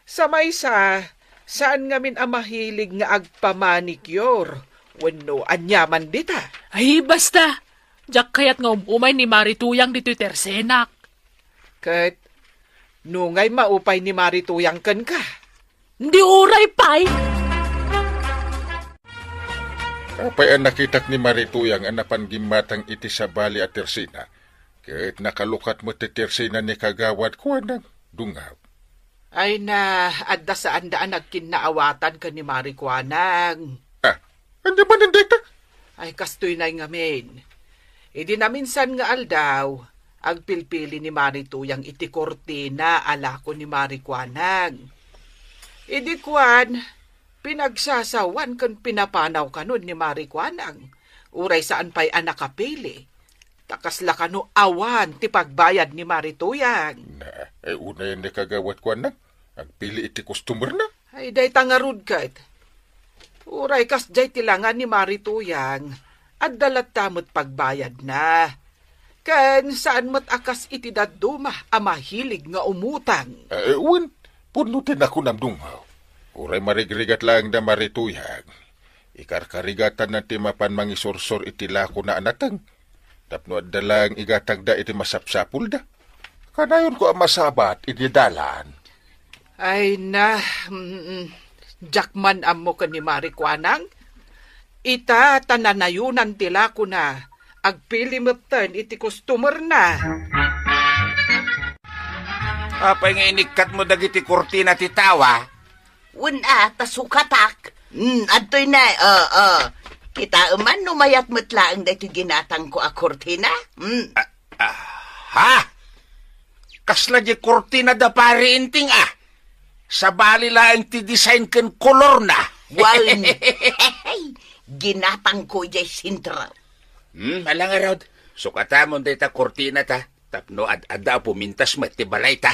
Sa maysa, saan ngamin a mahilig nga agpamanicure wenno aniaman dita. Ay, basta. Diak kayat nga um-umay ni Mari Tuyang ditoy tersenak. Ket, nungay maupay ni Mari Tuyang kenka? Di uray pay! Apay a nakitak ni Mari Tuyang a napan gimmatang iti sabali a tersena, ket nakalukat met ti tersena ni Kagawad Kuanang, dungaw. Ay na, adda saanda a nagkinnaawatan ken ni Mari Kuanang. Ah, ania manen dayta? Ay, kastoy nay ngamin. Idi naminsan nga aldaw, agpilpili ni Mari Tuyang iti kurtina a lako ni Mari Kuanang. Idi kuan, pinagsasawan ken pinapanaw kano ni Mari Kuanang, uray saan pay a nakapili. Ta kasla kano awan ti pagbayad ni Mari Tuyang. Na, ay unayen ni Kagawad Kuanang, agpili iti customer na. Ay, dayta ngarud ket. Uray kasdiay ti langa ni Mari Tuyang, adda latta met pagbayadna. Ken saan met a kas iti dadduma a mahilig nga umutang. Eh, wen, pudno ti nakunam dungaw. Uray marigrigat laeng da Mari Tuyang. Ikarkarigatanna ti mapan mangisursor iti lakona a nateng. Tapno adda laeng igatangda iti masapsapulda. Kanayonko a masabat iti dalan. Ay na, mm, diak man ammo ken ni Mari Kuanang. Ita ta nanayonan ti lakona, agpili metten iti customer na. Apay nga inikkatmo dagiti kurtina ti tawa? Wen a, ta sukatak. Mm, adtoy na, oo. Kitaem man no mayat met laeng daytoy ginatangko a kurtina. Mm. Ah, ah, ha? Kasla di kurtina da Pari Inting, ah. Sabali laeng ti design ken kolorna. Wen. Ginatangko idiay sentro. Hmm, ala ngarud. Sukatamon dayta kurtina ta. Tapno ad-adda a pumintas met ti balayta.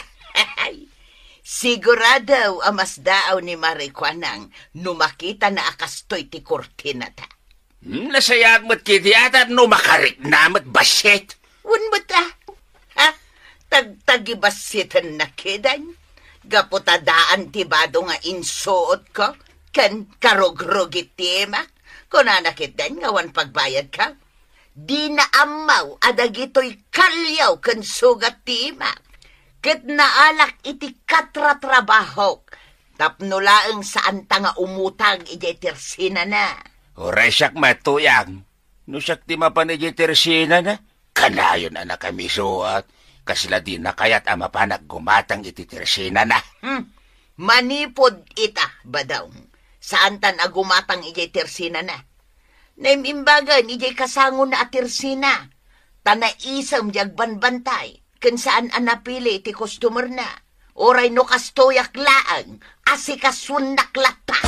Sigurado a masdaaw ni Mari Kuanang no makitana a kastoy ti kurtinata. Hmm, nasayaat met ketdi a tapno makarikna met bassit. Wen met a. Ha? Tagtagibassitenna ketdin. Gapu ta daan ti bado nga insuotko ken karugrugit ti imak. Kunana ketdin nga awan pagbayadko. Dina ammo a dagitoy kaliaw ken sugat ti imak, ket naalak iti katratrabahok tapno laeng saanta nga umutang idiay tersenana. Uray siak met, Tuyang. No siak ti mapan idiay tersenana, kanayon a nakamisuot. Kasla dina kayat a mapanak gumatang iti tersenana. Hmm. Manipud ita, Badong. Saantan a gumatang idiay tersenana. Naim-imbagen idiay kasangona a tersena, ta naisem di agbanbantay, ken saan a napili ti customer-na. Uray no kastoyak laeng, asikasuennak latta.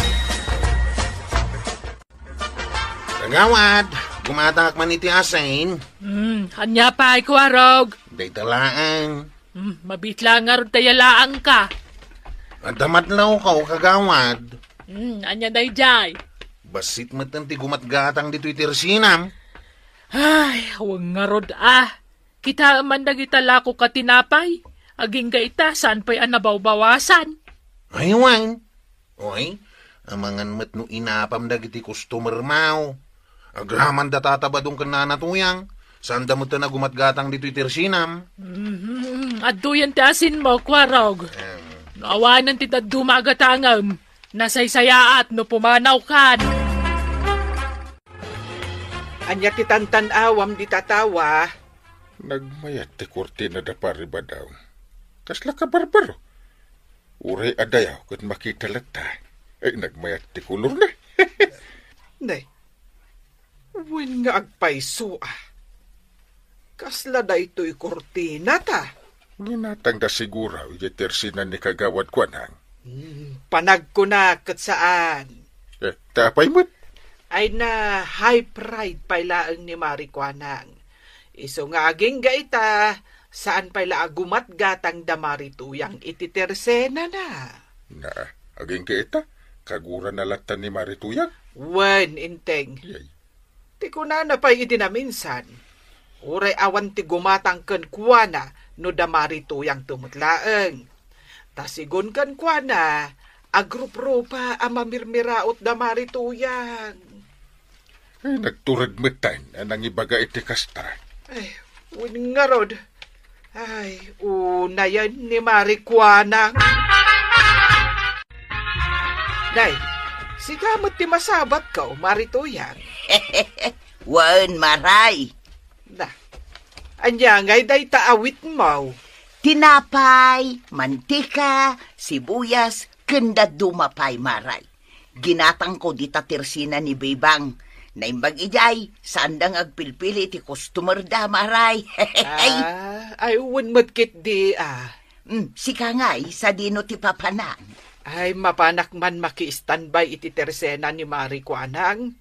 Kagawad, gumatangak man iti asin. Hmm, ania pay, Kuarog? Dayta laeng. Hmm, mabitla ngarud ta yalaangka. Adda madlawko, kagawad. Hmm, ania daydiay? Bassit metten ti gumatgatang ditoy tersenam. Ay, awan ngarud a. Kitaem man dagita lakok a tinapay. Agingga ita, saan pay a nabawbawasan. Ay, wen. Oy, amangan met no inapam dagiti customer-mo. Agraman da Tata Badong ken Nana Tuyang. Saanda metten a gumatgatang ditoy tersenam. Mhm. Adtoyen ti asinmo, Kuarog. Em. No awanen ti dadduma a gatangem, nasaysayaat no pumanawkan. Ania ti tantan-awam dita tawa? Nagmayat ti kurtina da Pari Badong. Kasla kabarbaro. Uray a dayaw ket makita latta. Ay, nagmayat ti kolorna. Nay, wen nga agpayso a. Kasla daytoy kurtina ta? Ginatangda siguro idiay tersena ni Kagawad Kuanang. Hmm, panagkuna ket saan. Eh, ta apay met? Ay na, high pride pay laeng ni Mari Kuanang. Isu nga agingga ita, saan pay la a gumatgatang da Mari Tuyang iti tersenana. Na, agingga ita, kagurana latta ni Mari Tuyang? Wen, Inteng. Yay. Ti kunana pay idi naminsan, uray awan ti gumatang kenkuana no da Mari Tuyang met laeng. Ta sigun kenkuana, agruprupa a mamirmiraot da Mari Tuyang. Ay, nagtured metten a nangibaga iti kasta. Ay, wen ngarud. Ay, unayen ni Mari Kuanang. Nay, sika met ti masabatko, Mari Tuyang. Wen, Maray. Na, ania ngay dayta awitmo? Tinapay, mantika, sibuyas, ken dadduma pay, Maray. Ginatangko dita tersena ni Bebang. Naimbag idiay, saanda nga agpilpili iti customer da, Maray. Ah, ay, wen met ketdi, ah. Mm, sika ngay, sadino ti papanan? Ay, mapanak man maki-standby iti tersena ni Mari Kuanang.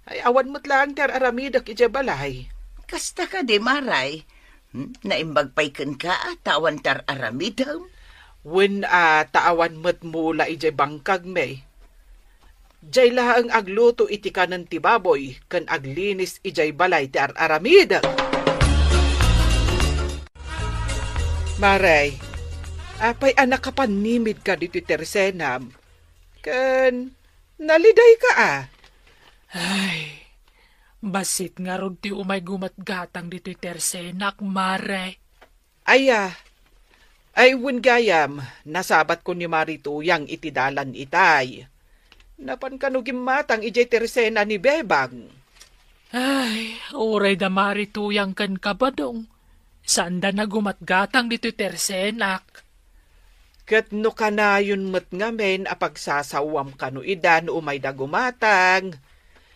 Ay, awan met laeng ti ar-aramidek idiay balay. Kasta kadi, Maray? Hmm? Naimbag pay kenka a ta awan ti ar-aramidem? Wen a ta awan met mula idiay bangkagmi. Diay laeng agluto iti kanen ti baboy ken aglinis idiay balay ti ar-aramidek. Maray, apay a nakapanimidka ditoy tersenam? Ken nalidayka a? Ay, bassit ngarud ti umay gumatgatang ditoy tersenak, Mare. Aya, ay wen gayam, nasabatko ni Mari Tuyang iti dalan itay. Napan kano gimmatang idiay tersena ni Bebang. Ay, uray da Mari Tuyang ken Kabadong. Saanda nagumatgatang ditoy tersenak. Ket no kanayon met ngamin a pagsasawam kano ida no umayda gumatang,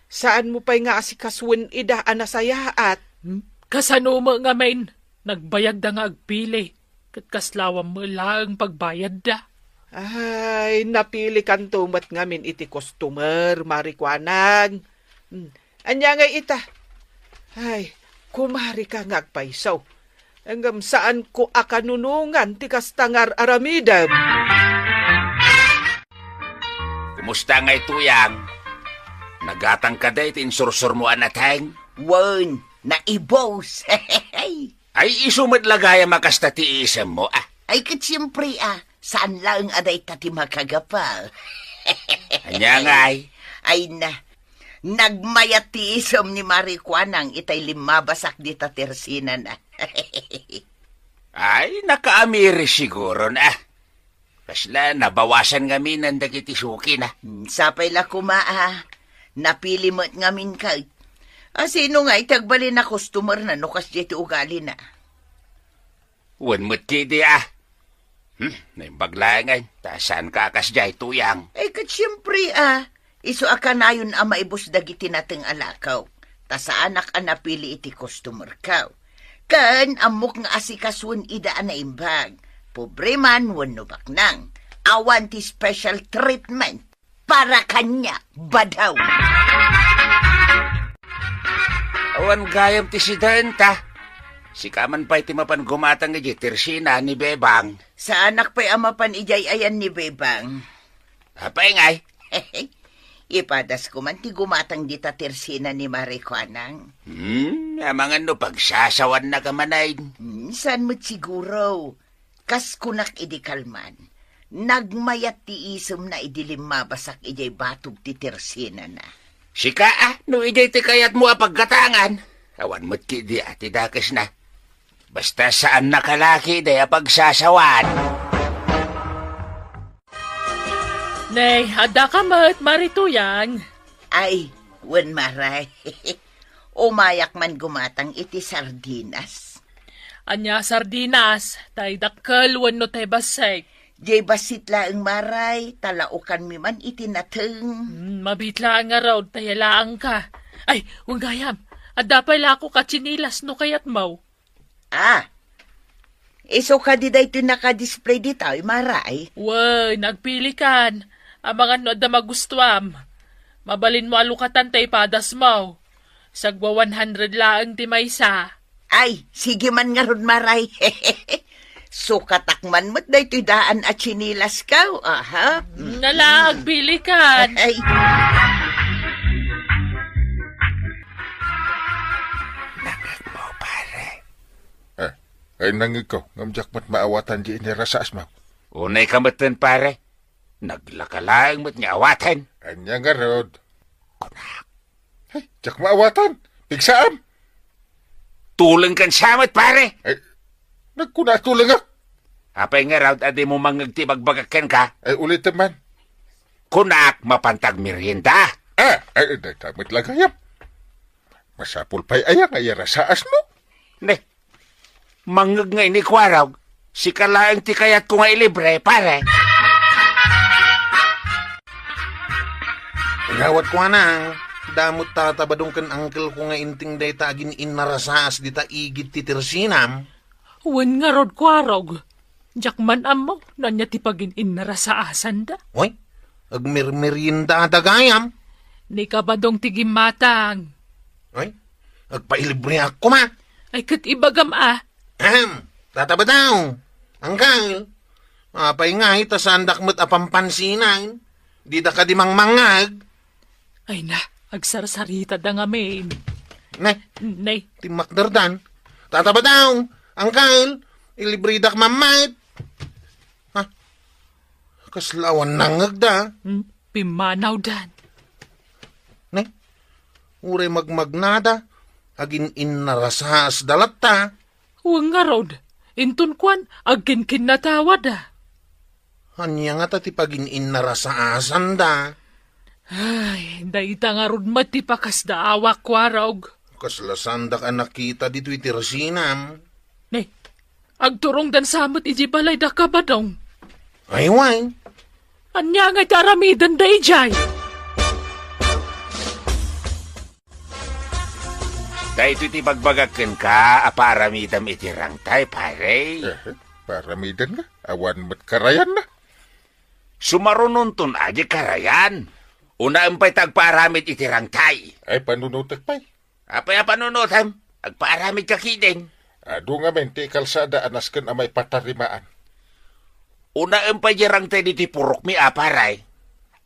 saanmo pay nga asikasuen ida a nasayaat? Hmm? Kasano met ngamin? Nagbayagda nga agpili, ket kaslawam met laeng pagbayadda. Ay, napilikanto met ngamin iti customer, Mari Kuanang. Hmm, ania ngay ita? Ay, kumarika nga agpayso. Ngem saanko a kanunongan ti kasta nga ar-aramidem. Kumusta ngay, Tuyang? Nagatang kadi ti insursurmo a nateng? Wen, naibus. Ay, isu met la gayam a kasta ti iisemmo, a? Ay, ket siempre, a. Saan laeng a dayta ti makagapu. Ania ngay? Ay na, nagmayat ti isem ni Mari Kuanang itay limmabasak dita tersenana. Ay, nakaamiris siguron, a. Kasla, nabawasan ngamin dagiti sukina. Hmm, sapay la koma, a. Napili met ngamin kay. A, sino ngay ti agbalin a customerna no kasdiay ti ugalina? Wen met ketdi, a. Hmm, naimbag laeng, ta saanka a kasdiay, Tuyang. Ay, ket siempre, a. Isu a kanayon a maibus dagiti nateng a lakaw. Ta saanak a napili iti customerko. Ken ammok nga asikasuen ida a naimbag. Pobre man wenno baknang. Awan ti special treatment para kaniak, badaw. Awan gayam ti sida enta. Sika man pay ti mapan gumatang idiay tersena ni Bebang. Saanak pay a mapan idiay ayan ni Bebang. Apay ngay? Ipadasko man ti gumatang dita tersena ni Mari Kuanang. Hmm, amangan no pagsasawannak a manen. Hmm, saan met siguro? Kas kunak idi kalman, nagmayat ti isemna idi limmabasak idiay batog ti tersenana. Sika, a, no idiay ti kayatmo a paggatangan, awan met ketdi a ti dakesna. Basta saannaka la ketdi a pagsasawan. Nay, addaka met, Mari Tuyang. Ay, wen, Maray. Umayak man gumatang iti sardinas. Ania sardinas? Tay dakkel wenno tay bassit? Diay bassit laeng, Maray, ta laokanmi man iti nateng. Hmm, mabiit laeng ngarud, ta yalaangka. Ay, wen gayam, adda pay lakok a tsinilas no kayatmo. Ah, isu kadi daytoy naka-display ditoy, Maray? Wen, agpilikan. Amangan no adda magustuam. Mabalinmo a lukatan ta ipadasmo. Sagwa one hundred laeng ti maysa. Ay, sige man ngarud, Maray. Sukatak man met daytoy daan a tsinilasko, aha. Nala, agpilikan. Ay. Nangngegmo, pare. Eh, ay, nangngegko, ngem diak met maawatan diay inirasaasmo. Unayka metten, pare. Naglaka laeng met nga awaten. Ania ngarud? Kunak. Ay, diak maawatan. Pigsaam. Tulengkan sa met, pare. Ay, nagkuna a tulengak. Apay ngarud a dimo mangngeg ti ibagbagak kenka? Ay, ulitem man. Kunak, mapanta agmerienda. Ah, ay, dayta met la gayam. Masapul pay aya nga iyarasaasmo? Ne, mangngeg ngay ni Kuarog, sika laeng ti kayatko nga ilibre, pare. Gawat Kuanang, damo ta Badong ken angkelko nga inting dayta agin-innarasaas dita igid ti tersenam. Wen ngarud, Kuarog. Diak man ammo no ania ti pagin-innarasaasanda. Oy, agmermeriendada gayam. Ni Kabadong ti gimmatang. Oy, agpailibreak koma. Ay, ket ibagam a. Ahem, Tata Badong, Angkel, apay ngay ta saandak met a pampansinan? Dida kadi mangmangngeg? Ay na, agsarsaritada ngamin. Ne, ne. Timmakderdan. Tata Badong, Angkel, ilibredak man met. Ha? Kasla awan nangngegda. Hmm, pimmanawdan. Ne? Uray magmagnada, agin-innarasaasda latta. Wen ngarud, inton kuan, agkinkinnatawada. Ania ngata ti pagin-innarasaasanda? Ay, dayta ngarud met ti pakasdaawak, Kuarog. Kasla saandak a nakita ditoy ti rasinam. Ne, agturongdan sa met idiay balay da Kabadong. Ay, wen. Ania ngay ti aramidenda idiay? Daytoy ti bagbagak kenka a paaramidam iti rangtay, pare. Eh, paaramidanna? Awan met karayanna. Sumarunonton a di karayan. Unaem pay ta agpaaramid iti rangtay. Ay, panunotek pay. Apay a panunotem? Agpaaramidka ketdin. Adu ngamin ti kalsada a nasken a maipatarimaan. Unaem pay di rangtay ditoy purokmi a, pare.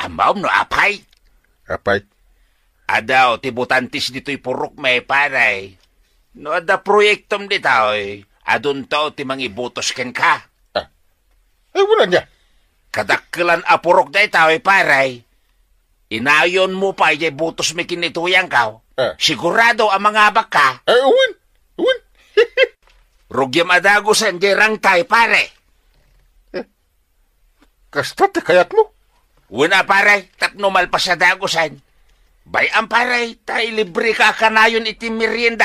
Ammom no apay? Apay? Adu ti butantes ditoy purokmi, pare. No adda proyektom ditoy, adunto ti mangibutos kenka. Ah. Ay, wen ania? Kadakkelan a purok daytoy, pare. Inayonmo pay diay butosmi ken ni Tuyangko. Ah. Sigurado a mangabakka. Ay, wen. Wen. Rugiam a dagusen diay rangtay, pare. Eh, kasta ti kayatmo? Wen a, pare, tapno malpas a dagusen. Bay-am, pare, ta ilibreka a kanayon iti merienda.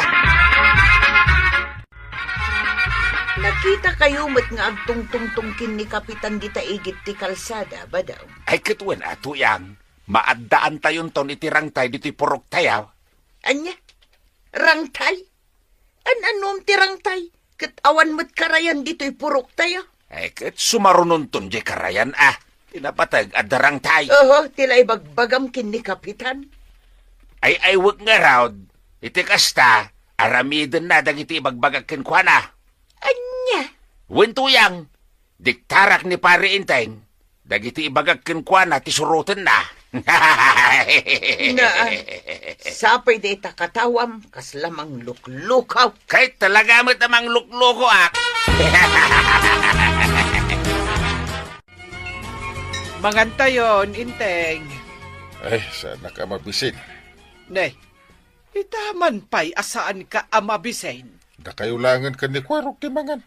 Nakitakayo met nga agtungtungtong ken ni Kapitan dita igid ti kalsada, Badong? Ay, ket wen a, Tuyang, maaddaantayonton iti rangtay ditoy puroktayo. Ania? Rangtay? An-anom ti rangtay, ket awan met karayan ditoy puroktayo. Ay, ket sumarunonton diay karayan a. Ti napateg, adda rangtay. Oho, ti la ibagbagam ken ni Kapitan. Ay, ay, wen ngarud, iti kasta, aramidenna dagiti ibagbagak kenkuana. Ania? Wen, Tuyang, diktarak ni Pare Enteng. Dagiti ibagak kenkuana ti surotenna. Naa, sapay dayta katawam, kasla mangluklukaw. Kay talaga met a mangluklukoak. Mangantayon, Enteng. Ay, saanak a mabisin. Ne, ita man pay a saanka a mabisin. Dakayo laengen ken ni Kuarog ti mangan.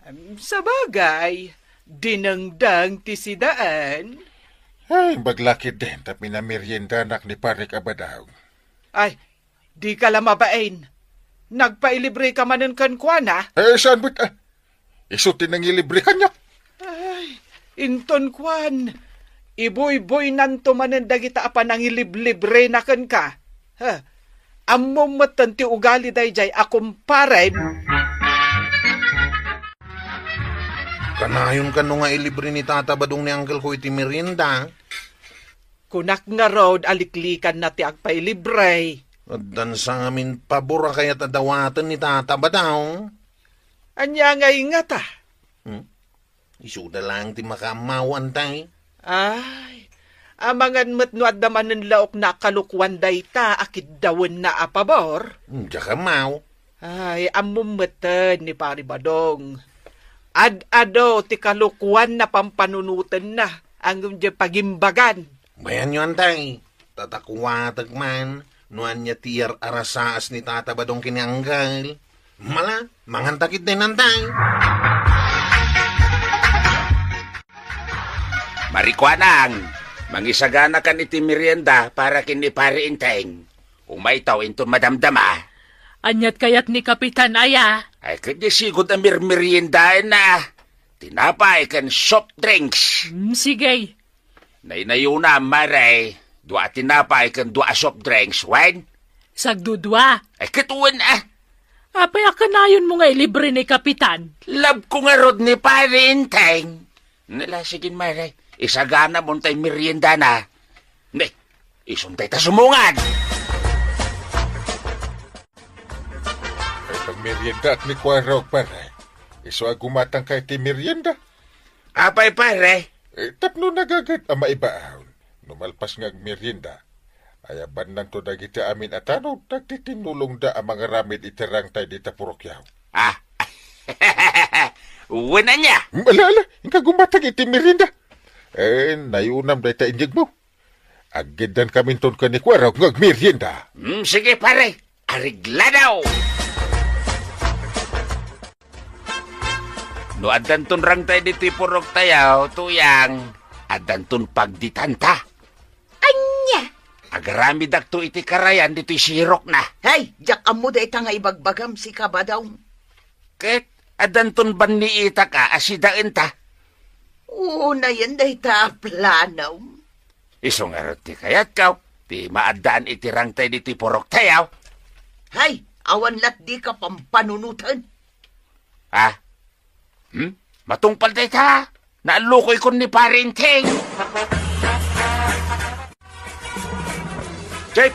Em, sabagay, dinengdeng ti sidaen. Ay, imbag la ketdin ta pinameriendanak ni Parek a Badong. Ay, dika la mabain. Nagpailibreka manen kenkuana? Eh, saan met, ah? Isu ti nangilibre kaniak. Ay, inton kuan, ibuybuynanto manen dagita a panangiliblibrena kenka. Ha? Ammom metten ti ugali daydiay a kumparem. Kanayon kano nga ilibre ni Tata Badong ni angkelko iti merienda? Kunak ngarud a liklikanna ti agpailibre. Addan sa ngamin pabor a kayat a dawaten ni Tata Badong. Ania ngay ngata? Hmm? Isuda laeng ti makaammaw, Antay. Ay, amangan met no adda manen laokna a kalokuan dayta a kiddawenna a pabor. Hmm, diak ammaw. Ay, ammom metten ni Pari Badong. Ad-adu ti kalokuan a pampanunotenna, ngem diay pagimbagan. Bayanyo, Antay. Tatakuatek man no ania ti iyar-arasaas ni Tata Badong ken ni Angkel. Mala, manganta ketdin, Antay. Marikuanang, mangisaganakan iti merienda para ken ni Pari Enteng. Umaytaw inton madamdama. Aniat kayat ni Kapitan aya? Ay, ket diay sigud a mermeriendaenna. Tinapay ken soft drinks. Mm, sige. Naynayona, mare. Dua a tinapay ken dua a soft drinks, wen? Sagdudua. Ay, ket wen, ah. Apay a kanayonmo nga ilibre ni Kapitan? Love ko ngarud ni Pare Enteng. Nala, sige, Mare. Isaganamon tay meriendana. Ne, isun dayta sumungad. Ay, pagmeriendaak ni Kuarog, pare. Isu a gumatangka iti merienda. Apay, pare? Eh, tapno nagagad a maibaon. No malpas nga agmerienda, ayabannanto dagiti amin a tanod, dagiti tinulongda a mangaramid iti rangtay dita purokyaw. Ah. Wen ania? Mm, ala, ala, inka gumatang iti merienda. Eh, nayunam dayta inyegmo. Aggiddan kaminton ken ni Kuarog nga agmerienda. Hmm, sige, pare. Areglado! No addanton rangtay ditoy puroktayo, Tuyang, addanton pagditanta. Ania? Agaramidakto iti karayan ditoy sirokna. Hay, diak ammo dayta nga ibagbagam, sika, Badong. Ket addanton banniitak a asidaenta. Unayen dayta a planom. Isu ngarud ti kayatko, ti maaddaan iti rangtay ditoy puroktayo. Hay, awan lat dika pampanunoten. Ha? Hmm? Matungpal dayta. Naallukoykon ni Pare Enteng. Chief,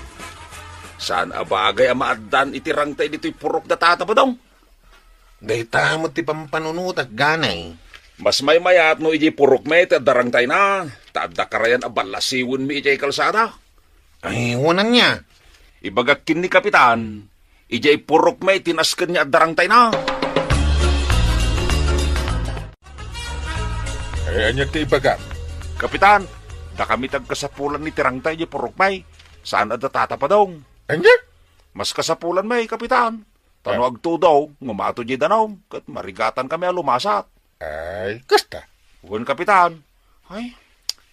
saan a bagay a maaddaan iti rangtay ditoy purok da Tata Badong? Dayta met ti pampanunotak, ganay. Mas maymayat no idiay purokmi ti adda rangtayna, ta adda karayan a ballasiwenmi idiay kalsada. Ay, wen ania? Ibagak ken ni Kapitan, idiay purokmi ti nasken nga adda rangtayna. Ay, ania ti ibagam? Kapitan, dakami ti agkasapulan iti rangtay idiay purokmi. Saan a da Tata Padong. Ania? Mas kasapulanmi, Kapitan. Ta no agtudong, ngumato diay danum, ket marigatankami a lumasat. Ay, kasta? Wen, Kapitan. Ay,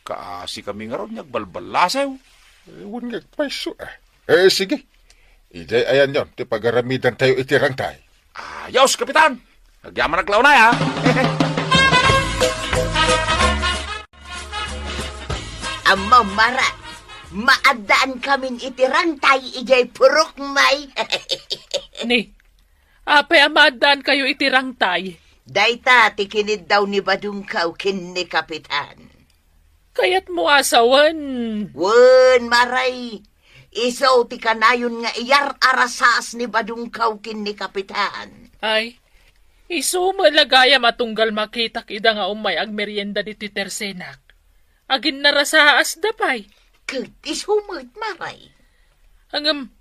kaasikami ngarud nga agbalballasew. Eh, wen nga agpayso, ah. Eh, sige. Idiay ayanyon ti pagaramidantayo iti rangtay. Ayos, Kapitan. Agyamanak la unay, ha? Ammom, Mare, maaddaankamin iti rangtay idiay purokmi. Ni, apay a maaddaankayo iti rangtay? Dayta ti kiniddaw ni Badongko ken ni Kapitan. Kayatmo a sawen? Wen, Mare. Isu ti kanayon nga iyar-arasaas ni Badongko ken ni Kapitan. Ay, isu met la gayam a tunggal makitak ida nga ummay agmerienda ditoy tersenak. Aginnarasaasda pay. Ket isu met, Mare. Ngem,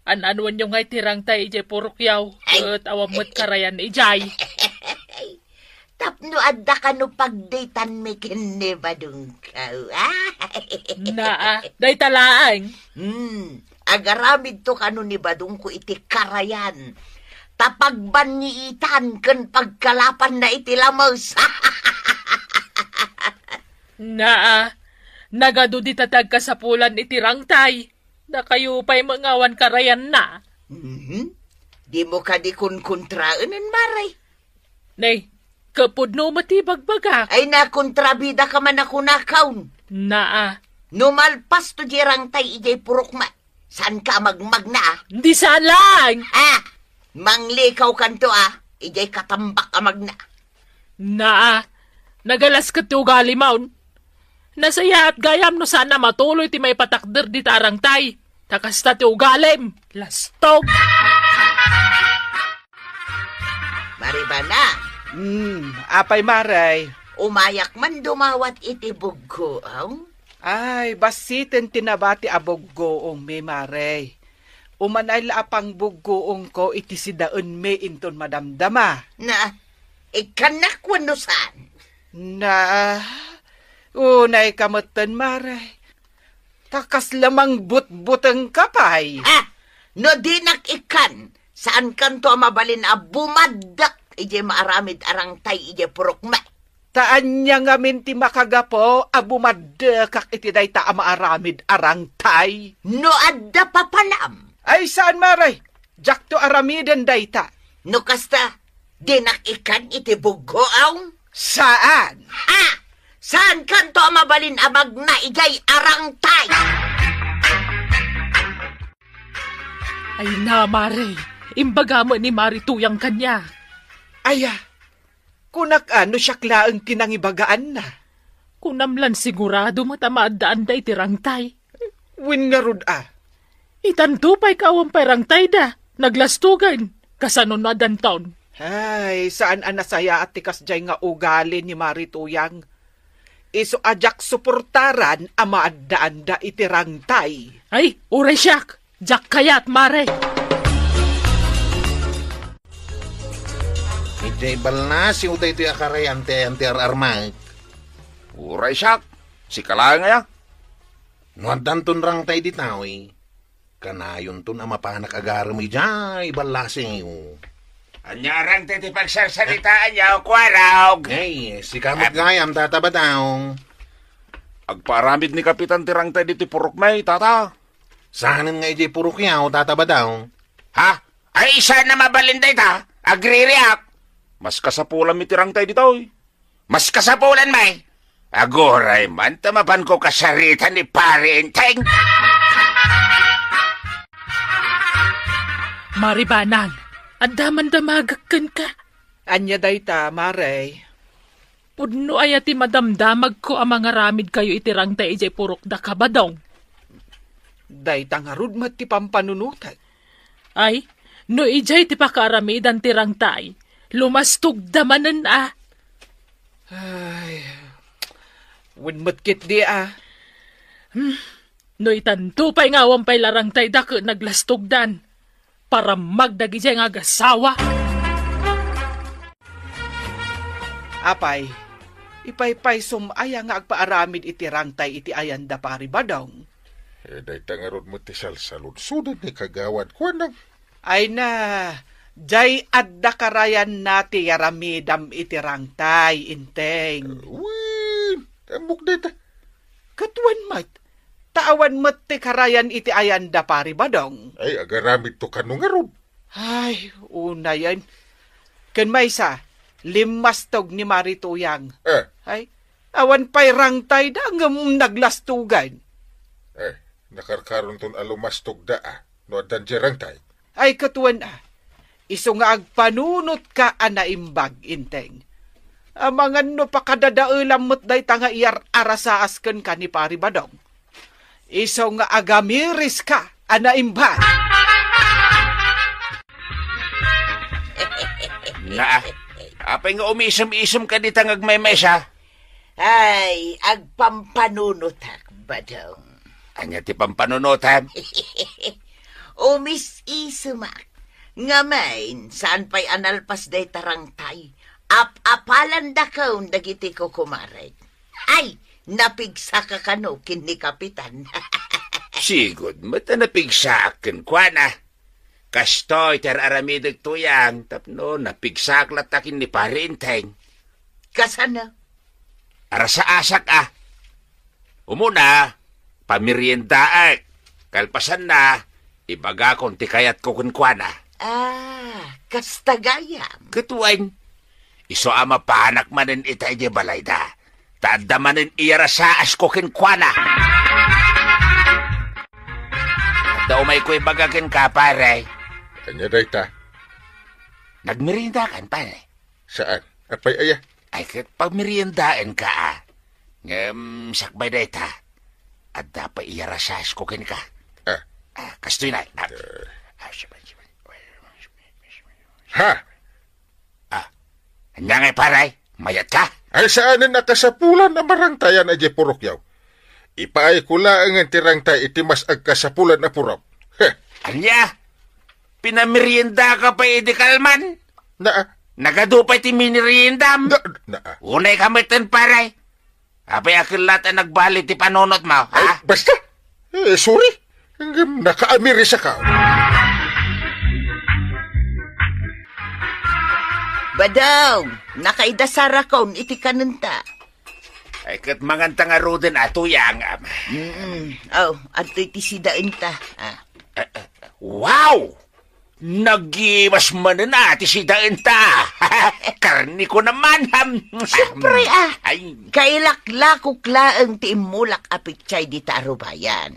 an-anuenyo ngay ti rangtay idiay purokyaw, ay, ket awan met karayan idiay. Tapno adda kano pagditanmi ken ni Badongko, ah? Naa, dayta laeng. Hmm, agaramidto kano ni Badongko iti karayan. Ta pagbanniitan ken pagkalapanna iti lames. Naa, nagadu dita ti agkasapulan iti rangtay. Dakayo pay met nga awan karayanna. Mhm. Dimo kadi kunkontraen, Mare? Nay, ket pudno met ti bagbagak. Ay, nakontrabidaka man a kunakon. Naa. No malpasto diay rangtay idiay purokmi, saanka a magmagna, ah? Di saan laeng. Ah, manglikaw kanto, ah, idiay katambak a magna. Naa, nagalas ket ti ugalim. Nasayaat gayam no saan a matuloy ti maipatakder dita a rangtay. Ta kasta ti ugalim. Lastog! Maribana. Hmm, apay, Mare? Umayak man dumawat iti buggoam. Ay, bassiten ti nabati a buggoongmi, Mare. Umanay la a pangbuggoongko iti sidaenmi inton madamdama. Na, ikkannak wenno saan? Na, unayka metten, Mare. Ta kasla mangbutbutengka pay. Ah, no dinak ikkan, saankanto a mabalin a bumaddek idiay maaramid a rangtay idiay purokmi. Ta ania ngamin ti makagapu a bumaddekak iti dayta a maaramid a rangtay? No adda papanam. Ay, saan, Mare. Diakto aramiden dayta. No kasta, dinak ikkan iti buggoam? Saan. Ha? Saankanto a mabalin a magna idiay a rangtay? Ay na, Mare. Imbaga met ni Mari Tuyang kaniak. Aya, kunak a no siak laeng ti nangibagaanna. Kunam lan sigurado met a maaddaanda iti rangtay. Wen ngarud a. Itanto pay ka awan pay rangtayda, naglastugan, kasano no addanton? Ay, saan a nasayaat ti kasdiay nga ugali ni Mari Tuyang. Isu a diak suportaran a maaddaanda iti rangtay. Ay, uray siak! Diak kayat, Mare! Idiay ballasiw daytoy a karayan ti ayan ti ar-armak. Uray siak! Sika laeng aya? No addanton rangtay ditoy, kanayonton a mapanak agarem idiay ballasiw. Ania a rangtay ti pagsarsaritaanyo, Kuarog? Ay, sika met gayam, Tata Badong. Agpaaramid ni Kapitan ti rangtay ditoy purokmi, Tata. Saanen nga idiay purokyo, Tata Badong? Ha? Ay, saan a mabalin dayta? Agririak. Mas kasapulanmi ti rangtay ditoy. Mas kasapulanmi. Aguray man ta mapanko kasarita ni Pari Enteng. Mari Banang, adda man damagek kenka. Ania dayta, Mare? Pudno aya ti madamdamagko a mangaramidkayo iti rangtay idiay purokdaka, Badong? Dayta ngarud met ti pampanunotek. Ay, no idiay ti pakaaramidan ti rangtay, lumastogda manen a. Ay, wen met ketdi a. Hmm, no itanto pay nga awan pay la rangtayda ket naglastogdan, paramag dagidiay nga agasawa. Apay, ipaypaysom aya nga agpaaramid iti rangtay iti ayan da Pari Badong? Eh, dayta ngarud met ti salsaludsoden ni Kagawad, kuana. Ay na, diay adda karayanna ti yaramidam iti rangtay, Enteng. Wen, ammok dayta. Ket wen met, ta awan met ti karayan iti ayan da Pari Badong. Ay, agaramidto kano ngarud. Ay, unayen. Ken maysa, limmastog ni Mari Tuyang. Eh. Ay, awan pay rangtayda ngem naglastugan. Eh, nakarkaronton a lumastogda a, no addan diay rangtay. Ay, ket wen a, isu nga agpanunotka a naimbag, Enteng. Amangan no pakadadaelam met dayta nga iyar-arasaas kenka ni Pari Badong. Isu nga agamiriska a naimbag. Naa, apay nga umisem-isem ka dita nga agmaymaysa? Ay, agpampanunotak, Badong. Ania ti pampanunotam? Umis-isemak. Ngamin, saan pay a nalpas dayta rangtay? Ap-apalandakon dagiti kukumarek. Ay, napigsa ka kano ken ni Kapitan. Sigud met a napigsaak kenkuana. Kastoy ti ar-aramidek, Tuyang, tapno napigsaak latta ken ni Pari Enteng. Kasano? Arasaasak a. Umuna, pameriendaek. Kalpasanna, ibagakon ti kayatko kenkuana. Ah, kasta gayam. Ket wen, isu a mapanak manen ita idiay balayda. Ta adda manen iyarasaasko kenkuana. Adda umayko ibaga kenka, pare. Ania dayta? Nagmeriendakan, pare? Saan? Apay aya? Ay, ket pagmeriendaenka, a. Ngem, sakbay dayta, adda pay iyarasaasko kenka. Ah. Ah, kastoy na. Ah. Eh. Ah, siya ba, siya ba? Ha? Ah, ania ngay, pare? Mayat ka? Ay, saanen a kasapulan a marangtayan idiay purokyo. Ipaayko laengen ti rangtay iti mas agkasapulan a purok. Heh. Ania? Pinamerienda ka pay idi kalman? Naa. Nagadu pay ti mineriendam? Na, naa. Unay ka metten, pare. Apay a ket latta nagbali ti panunotmo, ha? Ay, basta. Eh, sorry. Ngem nakaamiris a kao. Badong, nakaidasarakon iti kanenta. Ay, ket manganta ngaruden a tuyang, ama. Mm-mm. Oh, adtoy ti sidaenta. Ah. Eh, eh, wow! Nagimas manen a ti sidaenta. Karniko naman, ham. Siempre, ah. Ay. Kailaklakok laeng ti immulak a petsay dita a rubayan.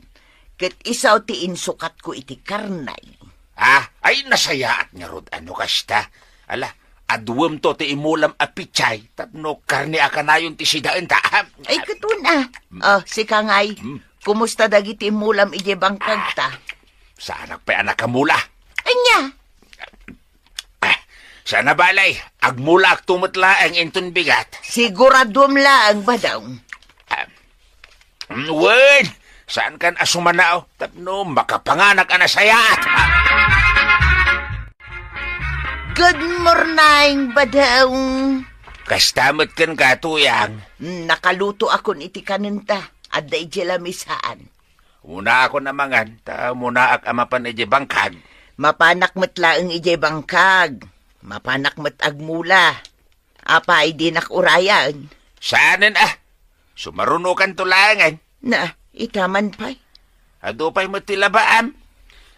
Ket isu ti insukatko iti karnay. Ha? Ay, nasayaat ngarud a no kasta. Ala, aduemto ti imulam a pechay tapno karne a kanayon ti sidaenta. Ay, ket wen a. Oh, sika ngay. Hmm. Kumusta dagiti imulam idiay bangkagta? Saanak pay a nakamula. Ania? Ah, saan a balay, agmulaakto met laeng inton bigat. Siguraduem laeng, Badong. Ah, mm, wen, saankan a sumanao tapno makapanganak a nasayaat. Good morning, Badong. Kasta met kenka, Tuyang. Mm, nakalutoakon iti kanenta. Adda idiay lamisaan. Umunakon a mangan, ta umunaak a mapan idiay bangkag. Mapanak met laeng idiay bangkag. Mapanak met agmula. Apay, dinak urayen? Saanen a. Sumarunokanto laengen. Na, ita man pay. Adu pay met ti labaam.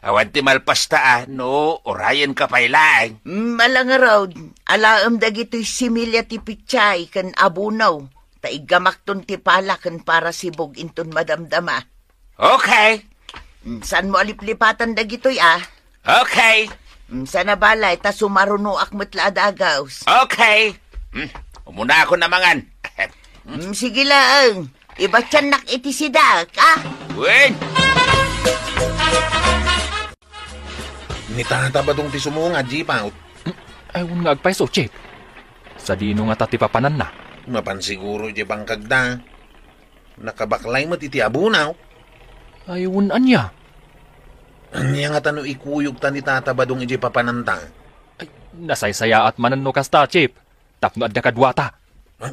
Awan ti malpasta a, no, urayenka pay laeng. Mm, ala ngarud, alaem dagitoy similya ti pechay ken abono, ta iggamakton ti pala ken parasibog inton madamdama. Okay. Mm, saanmo a liplipatan dagitoy a? Okay. Mm, saan a balay, ta sumarunoak met la a dagus. Okay. Mm, umunakon a mangan. Mm, sige laeng. Ibatiannak iti sidaek, a? Wen. Ni Tata Badong ti sumungad, Jipaw. Ay, wen nga agpayso, Chief. Sadino ngata ti papananna? Mapan siguro idiay bangkagda. Nakabaklay met iti abono. Ay, wen ania? Ania ngata no ikuyogta ni Tata Badong idiay papananta? Ay, nasaysayaat manen no kasta, Chief. Tapno adda kaduata. Ha?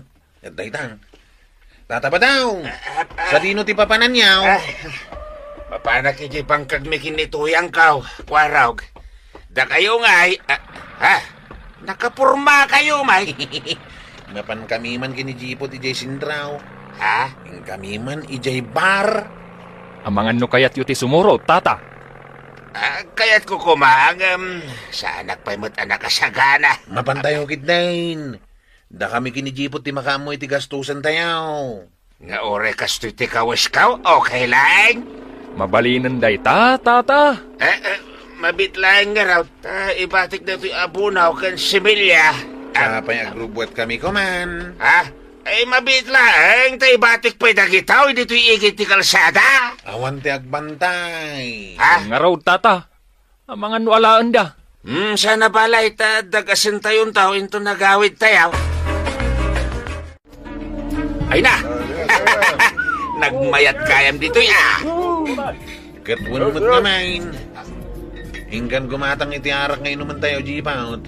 Adda itan. Tata Badong! Sadino ti papananyo? Ah, mapanak idiay bangkagmi ken ni Tuyangko, Kuarog. Dakayo ngay, ah, ha? Nakapormakayo, may. Napankami man ken ni Jipot idiay sentraw. Ha? Inkami man idiay bar. Amangan no kayatyo ti sumurot, Tata. Ah, kayatko koma, ngem saanak pay met a nakasagana. Mapantayo ketdin. Dakami ken ni Jipot ti makaammo iti gastusantayo. Nga uray kastoy ti kawesko, okay laeng? Mabalinen dayta, Tata. Eh, eh, mabiit laeng ngarud, ta ibatik daytoy abono ken similya. Apay, agrubbuatkami koma. Ha? Ay, mabiit laeng, ta ibatik pay dagitoy ditoy igid ti kalsada. Awan ti agbantay. Ha? Ngarud, Tata. Amangan no alaenda. Hmm, saan a balay ta dagasentayon tayo inton nagawidtayo. Ay na! Nagmayat gayam ditoy, ah! Ket wen met ngamin. Inggan gumatang iti arak nga inumentayo, Jipot.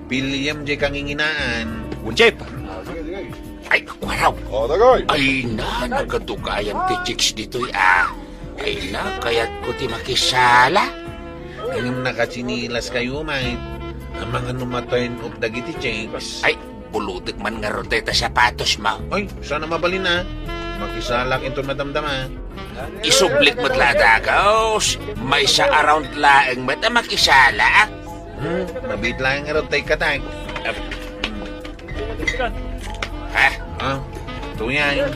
Piliem diay kanginginaan. Wen, Chief. Ay, Kuarog. O, dagay. Ay na, nagadugayan ti chicks ditoy, ah. Ay na, kayatko ti makisala. Ngem nakatsinilaskayo, may. Amangan no maturn off dagiti chicks. Ay, bulutek man ngarud dayta sapatosmo. Ay, saan a mabalin a. Makisalak inton madamdama. Isublik met la a dagus. Maysa a round laeng met a makisala. Hmm, mabiit laeng ngarud tay katag. Ha? Ah, tuyan.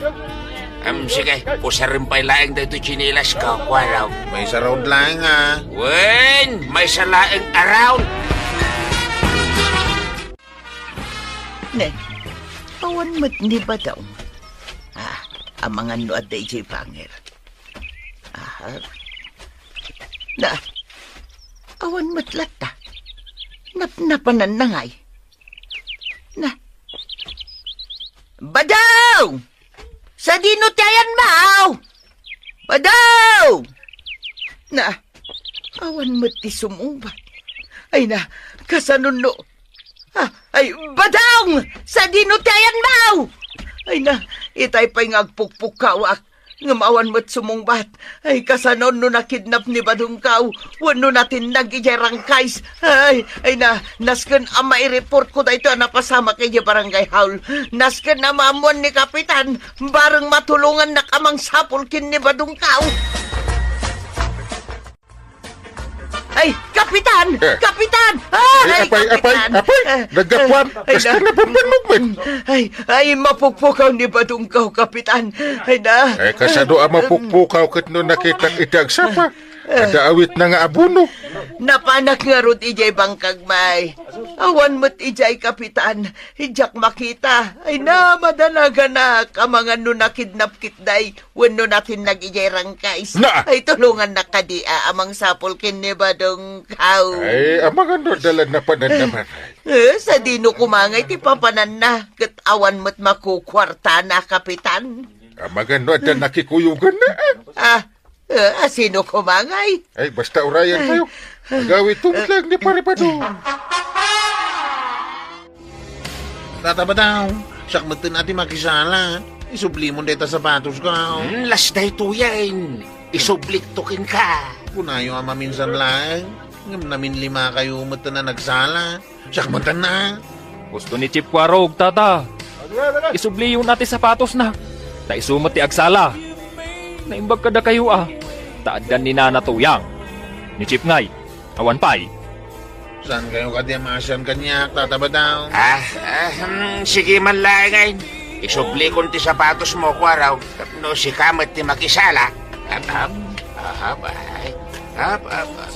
Em, sige, pusarem pay laeng daytoy tsinilasko, Kuarog. Maysa round laeng, ah. Wen, maysa laeng a round. Ne, awan met ni Badong. Ah, amangan no adda idiay bangir. Aha. Na, awan met latta. Napnapananna ngay. Na. Badong! Sadino ti ayanmo? Badong! Na, awan met ti sumungbat. Ay na, kasanon no? Ah, ay, Badong! Sadino ti ayanmo? Ay na, itay pay nga agpukpukkawak. Ngem awan met sumungbat. Ay, kasanon no nakidnap ni Badongko wenno natinnag idiay rangkays. Ay, ay na, nasken a maireportko daytoy a napasamak idiay barangay hall. Nasken a maammuan ni Kapitan, bareng matulongannak a mangsapul ken ni Badongko. Ay, Kapitan! Eh. Kapitan! Ay, ay, apay, apay, Kapitan! Apay! Eh, naggapuan! Eh, ay, kasla na, nabanbannog met! Ay, ay, mapukpukaw ni Badongko, Kapitan! Ay, na! Eh, kasano a mapukpukaw ket no nakitak iti agsapa? Adda awitna nga abono. Napanak ngarud idiay bangkag, May. Awan met idiay, Kapitan. Diak makita. Ay na, madanaganak. Amangan no nakidnap ketdi wenno natinnag idiay rangkays. Na! Ay, tulongannak kadi a, a mangsapul ken ni Badong kaw. Ay, amangan no adda la napananna, May. Eh, sadino koma ngay ti papananna? Ket awan met makukuartana, Kapitan. Amangan no adda nakikuyoganna. Ah, Eh, a sino koma ngay? Ay, basta urayan kayo. Agawid to met lang ni Pare Badong. Tata Badong, siak metten a ti makisala. Isublimon dayta sapatosko. Hmm, las daytoyen. Isublik to kenka. Kunayo a maminsan laeng. Ngem naminlima kayo metten a nagsala. Siak metten a. Gusto ni Chief Kuarog, Tata. Isubliyon a ti sapatosna. Ta isu met ti agsala. Naimbag kadakayo a. Ta addan ni Nana Tuyang. Ni Chief ngay. Awan pay. Saan kayo kadi a maasian kaniak, Tata Badong? Ah, ah, hmm, sige man laengen. Isublikon ti sapatosmo, Kuarog. Tapno sika met ti makisala. Ap, ap. Ahap, ay. Ap, ap, ap.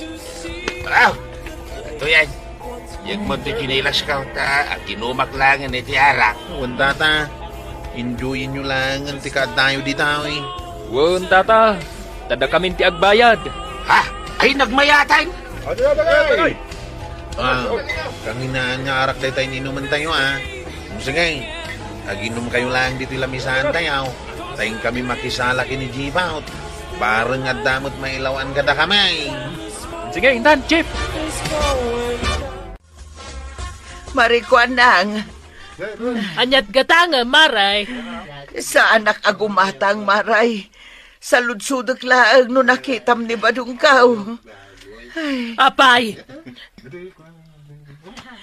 Ah, ito yan. Diak met ti tsinelas ka, ta aginumak laengen iti arak. Wen, Tata. Enjoyinyo laengen ti kaaddayo ditoy. Wen, Tata. Ta dakamin ti agbayad. Ha? Ay, nagmayatan? Adi, adi, adi. Ah, kanginaan nga arak dayta inumen tayo, ah. Sige, aginom kayo laeng ditoy lamisaan tayo. Ta inkami makisala ken ni Jibot. Bareng adda met mailaw-an kadakami. Sige, intan, Chief. Mari Kuanang. Aniat gatangem, Mare? Saanak a gumatang, Mare. Saludsodek laeng no nakitam ni Badongkaw. Ay. Apay,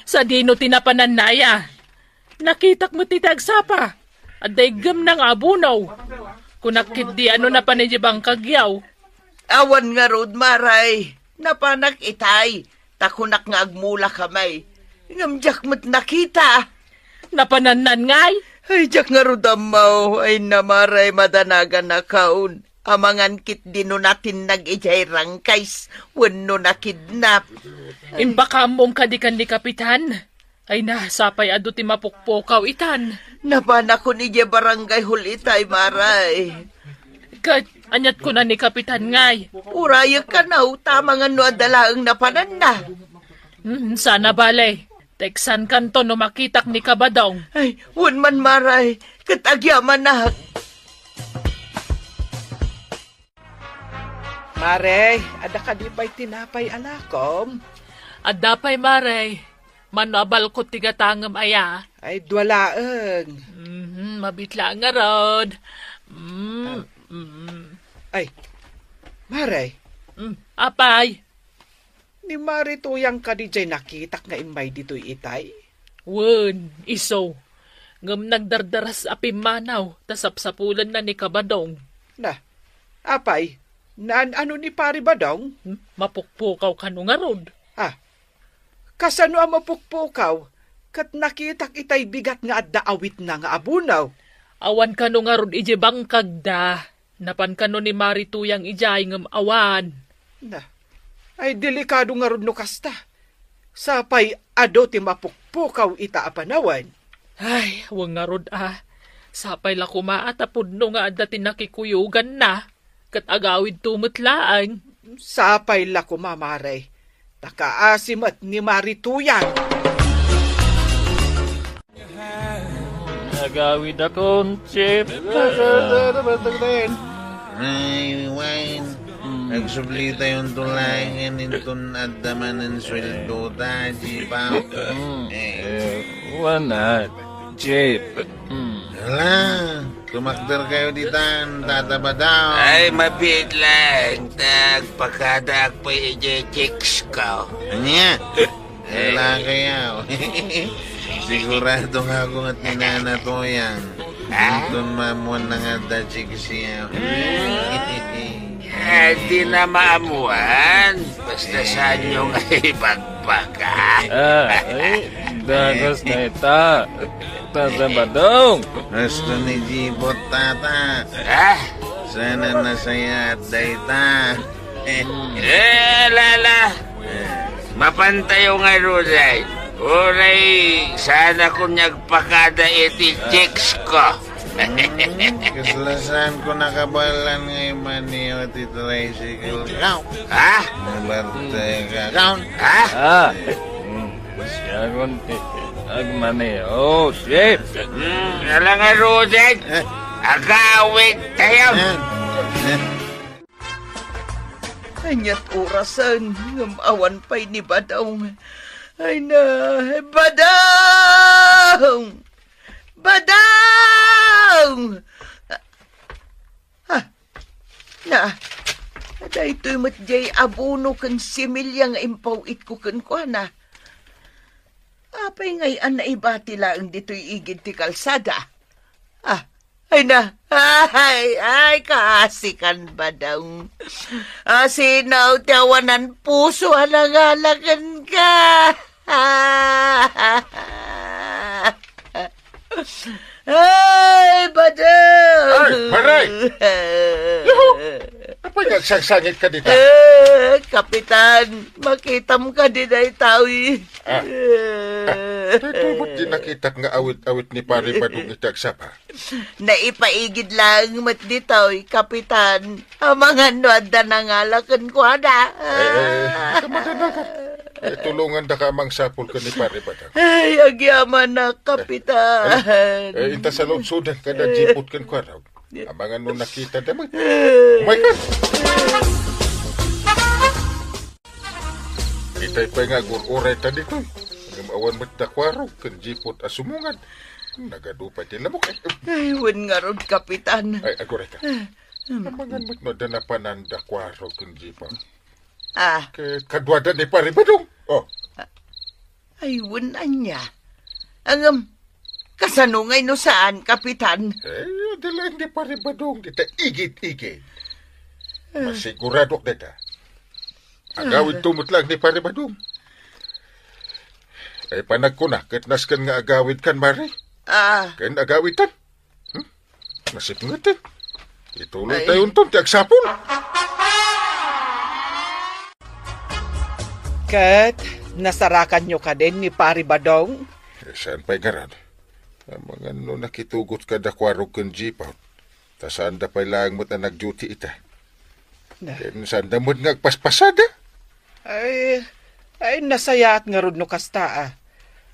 sadino ti napanannaya? Nakitak met iti agsapa. Adda iggemna nga abono. Kunak ketdi a no napan idiay bangkagyo. Awan ngarud, Mare. Napanak itay. Ta kunak nga agmula kami. Ngem diak met nakita. Napanannan ngay? Ay, diak ngarud ammo. Ay, Mare, madanaganak. Amangan ketdi no natinnag idiay rangkays wenno nakidnap. Imbakammom kadi ken ni Kapitan? Ay na, sapay adu ti mapukpukaw itan. Napanakon idiay barangay hall itay, Mare. Ket aniat kuna ni Kapitan ngay? Urayek kano, ta amangan no adda laeng napananna. Hmm, saan a bale. Teksankanto no makitak ni Kabadong. Ay, wen man, Mare, ket agyamanak. Mare, adda kadi pay tinapay a lakom? Adda pay, Mare. Mano a balkot ti gatangem aya? Ay, dua laeng. Mhm, mabiit laeng ngarud. Mm, mm. Ay, Mare. Mm, apay? Ni Mari Tuyang kadi jay nakitak nga immay ditoy itay? Wen, isu. Ngem nagdardaras a pimmanaw, ta sapsapulenna ni Kabadong. Na, apay, naan-ano ni Pari Badong? Hmm? Mapukpukaw kano ngarud? Ah, kasano a mapukpukaw? Ket nakitak itay bigat nga adda awitna nga abono. Awan kano ngarud idiay bangkagda. Napan kano ni Mari Tuyang idiay ngem awan. Na, ay delikado ngarud no kasta. Sapay adu ti mapukpukaw ita a panawen. Ay, wen ngarud a. Sapay la koma a ta pudno nga adda ti nakikuyoganna. Ket agawidto met laeng. Sapay la koma, Mare. Ta kaasi met ni Mari Tuyang. Agawidakon, Chief. Ay, Wayne. Mm. Agsublitayon to laengen inton adda manen sueldo ta, Chief, ah. Mm. Eh. Eh, wana, Chief. Mm. Hala, tumakder kayo ditan, Tata Badong. Ay, mabiit lang. Agpakadaak pay idiay chicks ko. Ania? Wala kaya. Sigurado nga ako nga tinana to yan. Ah? Anton mamuan na nga da chicks siya. Ah, di na maamuan. Basta saan nyo nga ibagbaga. Ah, ay, dagas na ita. Tata Badong. Hasta ni Jibot, Tata. Ah? Sana nasaya at dayta. Eh, lala. Mapantayo nga ruday. Uray, sana kun nagpakada iti chicks ko. Kasla saan ko nakabalan nga imaniw ti tricycle ka. Ha? Nabantay ka, kaun? Ha? Ah. Siya kun ti agmani. Oh, shit. Hmm, ala nga ruday. Eh. Agawid tayo. Eh. Eh. Ania't orasen ngem awan pay ni Badong. Ay na, Badong! Badong! Ah, na, daytoy met diay abono ken similya nga impaw-itko kenkuana. Apay ngay a naibati laeng ditoy igid ti kalsada? Ah, ay na. Ay, ay, kaasikan, Badong. Asino ti awanan puso a nangala kenka? Ay, Badong! Ay, Maray! Yuhu! Apay nga agsangsangit ka dita? Eh, Kapitan, makitam kadi daytoy? Ah. Ah, daytoy met ti nakitak nga awit-awit ni Pari Badong iti agsapa. Naipaigid laeng met ditoy, Kapitan. Amangan no adda nangala kenkuana. Eh, eh, ita madanagan. Eh, tulongandaka a mangsapul ken ni Pari Badong. Ay, agyamanak, Kapitan. Eh, inta saludsodan kada jipot kenkuana. Amangan no nakita da met. Umay ka! Itay pay nga agur-uray ta ditoy. Ngem awan met da Kuarog ken Jipot a sumungad. Nagadu pay ti lamok. Ay, wen ngarud, Kapitan. Ay, aguray ka. Amangan met no adda napanan da Kuarog ken Jipot. Ah. Ket kaduada ni Pari Badong. Oh. Ay, wen ania. Ngem, kasano ngay no saan, Kapitan? Eh, adda laeng ni Pari Badong dita igid-igid. Ah. Masiguradok dayta. Agawidto met laeng ni Pari Badong. Ay, panagkuna, ket nasken nga agawidkan, Mari. Ah. Ken agawidtan. Hmm? Nasipnget, eh. Ituloy tayonton ti agsapul. Ket nasarakanyo kadin ni Pari Badong? Eh, saan pay ngarud? Amangan no nakitugot kada Kuarog ken Jipot. Ta saanda pay laeng met a nag-duty ita. Na. Ken saanda met nga agpaspasada. Ay, ay, nasayaat ngarud no kasta, ah.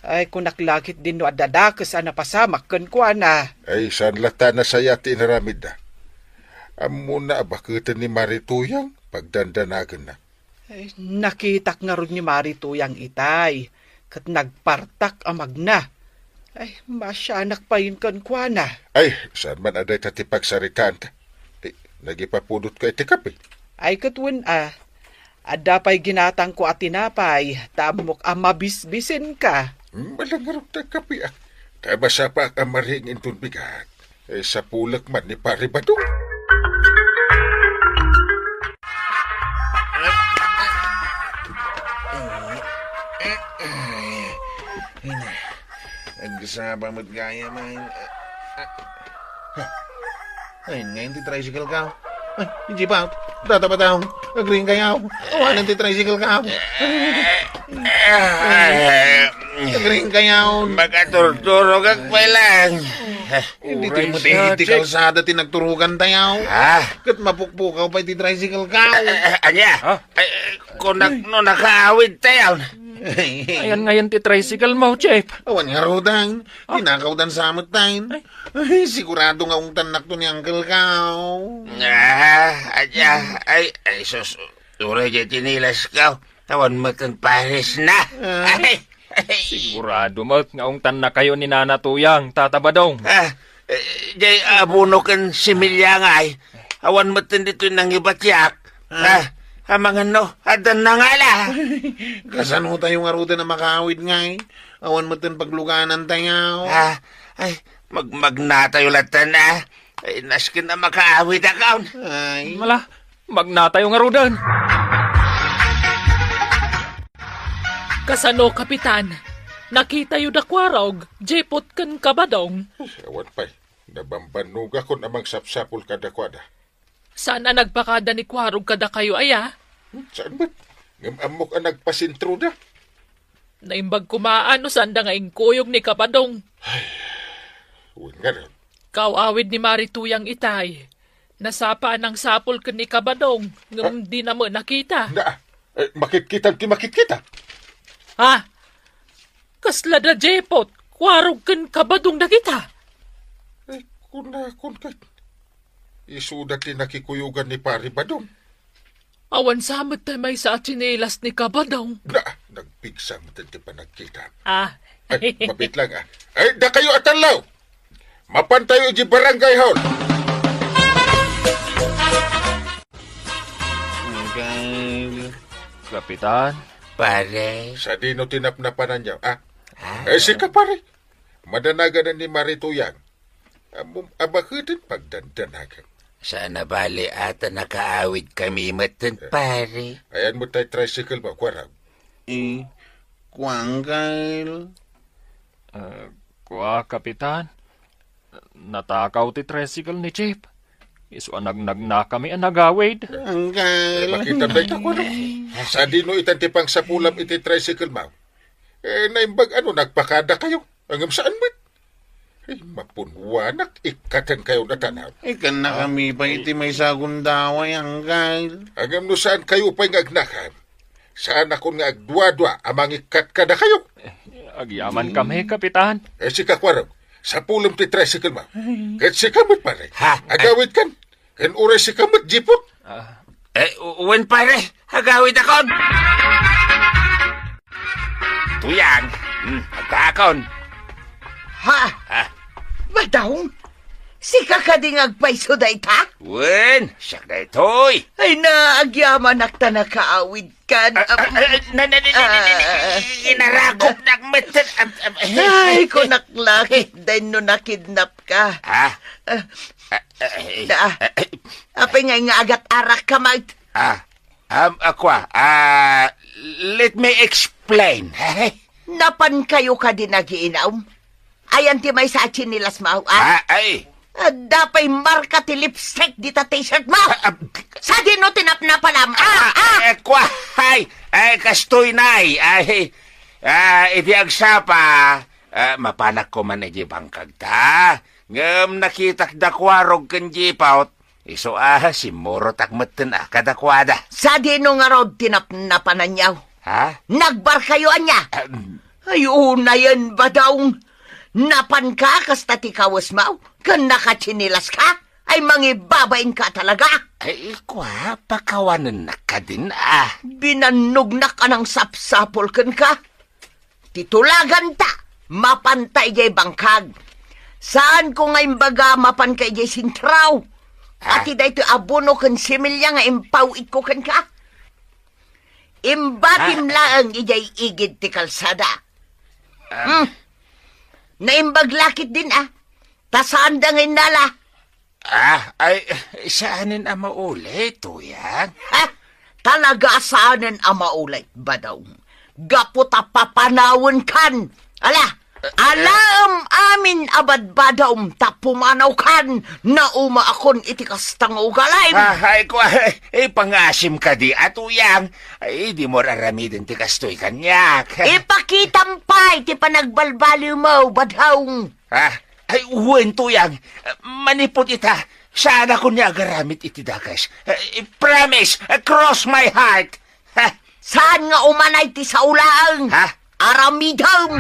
Ay, kunak la ketdin no adda dakes a napasamak kenkuana. Ay, saan latta a nasayaat ti inaramidda. Ammona a baketen ni Mari Tuyang, pagdandanagenna. Ay, nakitak ngarud ni Mari Tuyang itay, ket nagpartak a magna. Ay, maasianak payen kenkuana. Ay, saan man a dayta ti pagsaritaanta. Ti, nagipapudot ka iti kape? Ay, ket wen a, adda pay ginatangko a tinapay, ta ammok a mabisbisin ka. Hmm, ala ngarud ta kape, ah. Ta masapaak a mariing inton bigat. Eh, sapulek man ni Pari Badong. Ay, na. Agsapa met gayam. Ay, ngayon ti tricycle ka. Ay, hindi pa. Tata Badong. Agriing kayo. Awanan ti tricycle ka. Agriing kayo. Makaturturog ak pay lang. Hindi ti Uray met siya, iti Chief. Kalsada ti nagturugan tayo. Ah? Ket mapukpukaw pay ti tricycle ka. Ah, anya? Ah? Ay, kunak no nakaawid tayo. Ayan ngayon ti tricycle mo, Chief. Awan nga rudan. Ah? Tinakawdan sa amat tayo. Ay. Ay, sigurado nga ungtannak to ni Uncle ka. Ah, anya? Ay, ay, sus. Uray di tinilas ka. Awan met ti pares na. Ah, ay, ay. Sigurado met nga ungtanna kayo ni Nana Tuyang, Tata Badong. Ah, eh, jay abono ken similya ngay. Awan met ditoy nangibatiak. Ah, amangan no, addan nangala. Kasano tayo nga rudan a makaawid ngay? Awan met pagluganan tayo. Ah, ay, magmagna tayo latta na. Ay, nasken a makaawid akon. Ay. Mala, magnatayo ngaruden. Kasano, Kapitan? Nakitayo da Kuarog, Jepot ken Kabadong? Awan pay. Nabambannogakon a mangsapsapul kadakuada. Saan a nagpakada ni Kuarog kadakayo, aya? Hmm, saan met? Ngem ammok a nagpasentroda. Naimbag koma no saanda nga inkuyog ni Kabadong. Wen ngarud. Kaw-awid ni Mari Tuyang itay. Nasapa a nangsapul ken ni Kabadong, ngem Ah. di na met nakita. Na, eh, makitkitan ti makitkita. Ha? Kasla da Jepot, Kuarog ken Kabadong dagita? Eh, kunakon ket, isuda ti nakikuyogan ni Pari Badong. Awan sa met tay maysa a tsinelas ni Kabadong. Na, nagpigsa met ti panagkita. Ah. Ay, mabit lang, ah. Ay, dakayo a tallo! Mapantayo iti barangay hall. Kapitan. Pare. Sadino ti napnapananyo, ah? Ah? Eh, sika, pare. Madanagan ni Mari Tuyang. Ammom a baketen pagdandanagan. Saan a bale a ta nakaawidkami metten, pare. Ayan mo tay tricycle mo, Kuarog. Eh, Kuanggal. Ah, kua, Kapitan. Natakaw ti tricycle ni Chief. Isu a nagnagnakami a nagawid. Anggal. Eh, makita ba ita, Kuarog? Sadino itan ti pangsapulam iti tricycle mo? Eh, naimbag ano, nagpakada kayo. Ngem saan met? Ay, mapunwanak, ikkaten kayo na tanaw. Ay, kannakami pay iti maysa a gundaway, anggal. Ngem no saan kayo pay nga agnakan, saanakon nga agduadua a mangikkat kada kayo. Eh, agyaman kami, Kapitan. Eh, sika, Kuarog, sapulem ti tricycle mo. Ket sika met, pare. Ha? Agawid kan. Ken uray sika met, Jipot. Ah. Eh, u-, wen, pare, agawidakon. Tuyang, hmm, agtaakon. Ha? Ah. Badong, sika kadi nga agpayso dayta? Wen, siak daytoy. Ay, naagyaman ak ta nakaawid kan. Ah, ah, ah, na, na, na, na, na, na, Ah. Inarakop na ang meter. Ah, ah, ah. Ay, kunak lakit, dahil no nakidnap ka. Ha? Ah, Ah, ah, eh, Na, ah, eh, apay nga nga agat-arak ka, Mart? Ah, um, akwa, ah, let me explain. Napan kayo kadi nagiinam? Ayan ti maysa a tsinelas mo, ah? Ah, ay. Adda pay marka ti lipstick dita t-shirt mo. Ah, ah, Sadino ti napnapanam? Ah, ah, ah, ah. Eh, kwa, ay, ay, kastoy, nay. Ay, ah, iti agsapa, ah, mapanak ko man iti bangkag ta. Ngem nakitak da Kuarog ken Jipaut, isu a simmurotak metten a kadakuada. Sadino ngarud ti napnapananyo? Ha? Nagbarkayo ania? Ah, mm. Ay, unayen, Badong. Napanka kasta ti kawesmo, ken nakatsinilaska? Ay, mangibabainka talaga? Ay, kwa, pakawanennak kadin, ah. Binannognak a nangsapsapul kenka. Ti tulaganta, mapanta idiay bangkag. Saanko nga imbaga mapanka idiay sentrao. Ah? Ati daytoy abono ken similya nga impaw-itko kenka. Imbatim Ah. laeng idiay igid ti kalsada. Ah. Hmm. Naimbag lakit din, ah. Ta saanda nga innala. Ah, ay, saanen a maulit, Tuyang? Ha? Talaga saanen a maulit, Badong. Gapu ta papanawenkan. Ala, alaem amin a badbadaom ta pumanawkan, naumaakon iti kasta nga ugalim. Ah, ay, kwa, ipangasim kadi, a Tuyang. Ay, di mo aramiden ti kastoy kaniak. Ipakitam pay ti panagbalbaliwmo, Badong. Ah, ay, wen, Tuyang. Manipud ita, saanakon nga agaramid iti dakes. Eh, promise, cross my heart. Ha? Saan nga umanay ti saulaeng? Ha? Aramidem!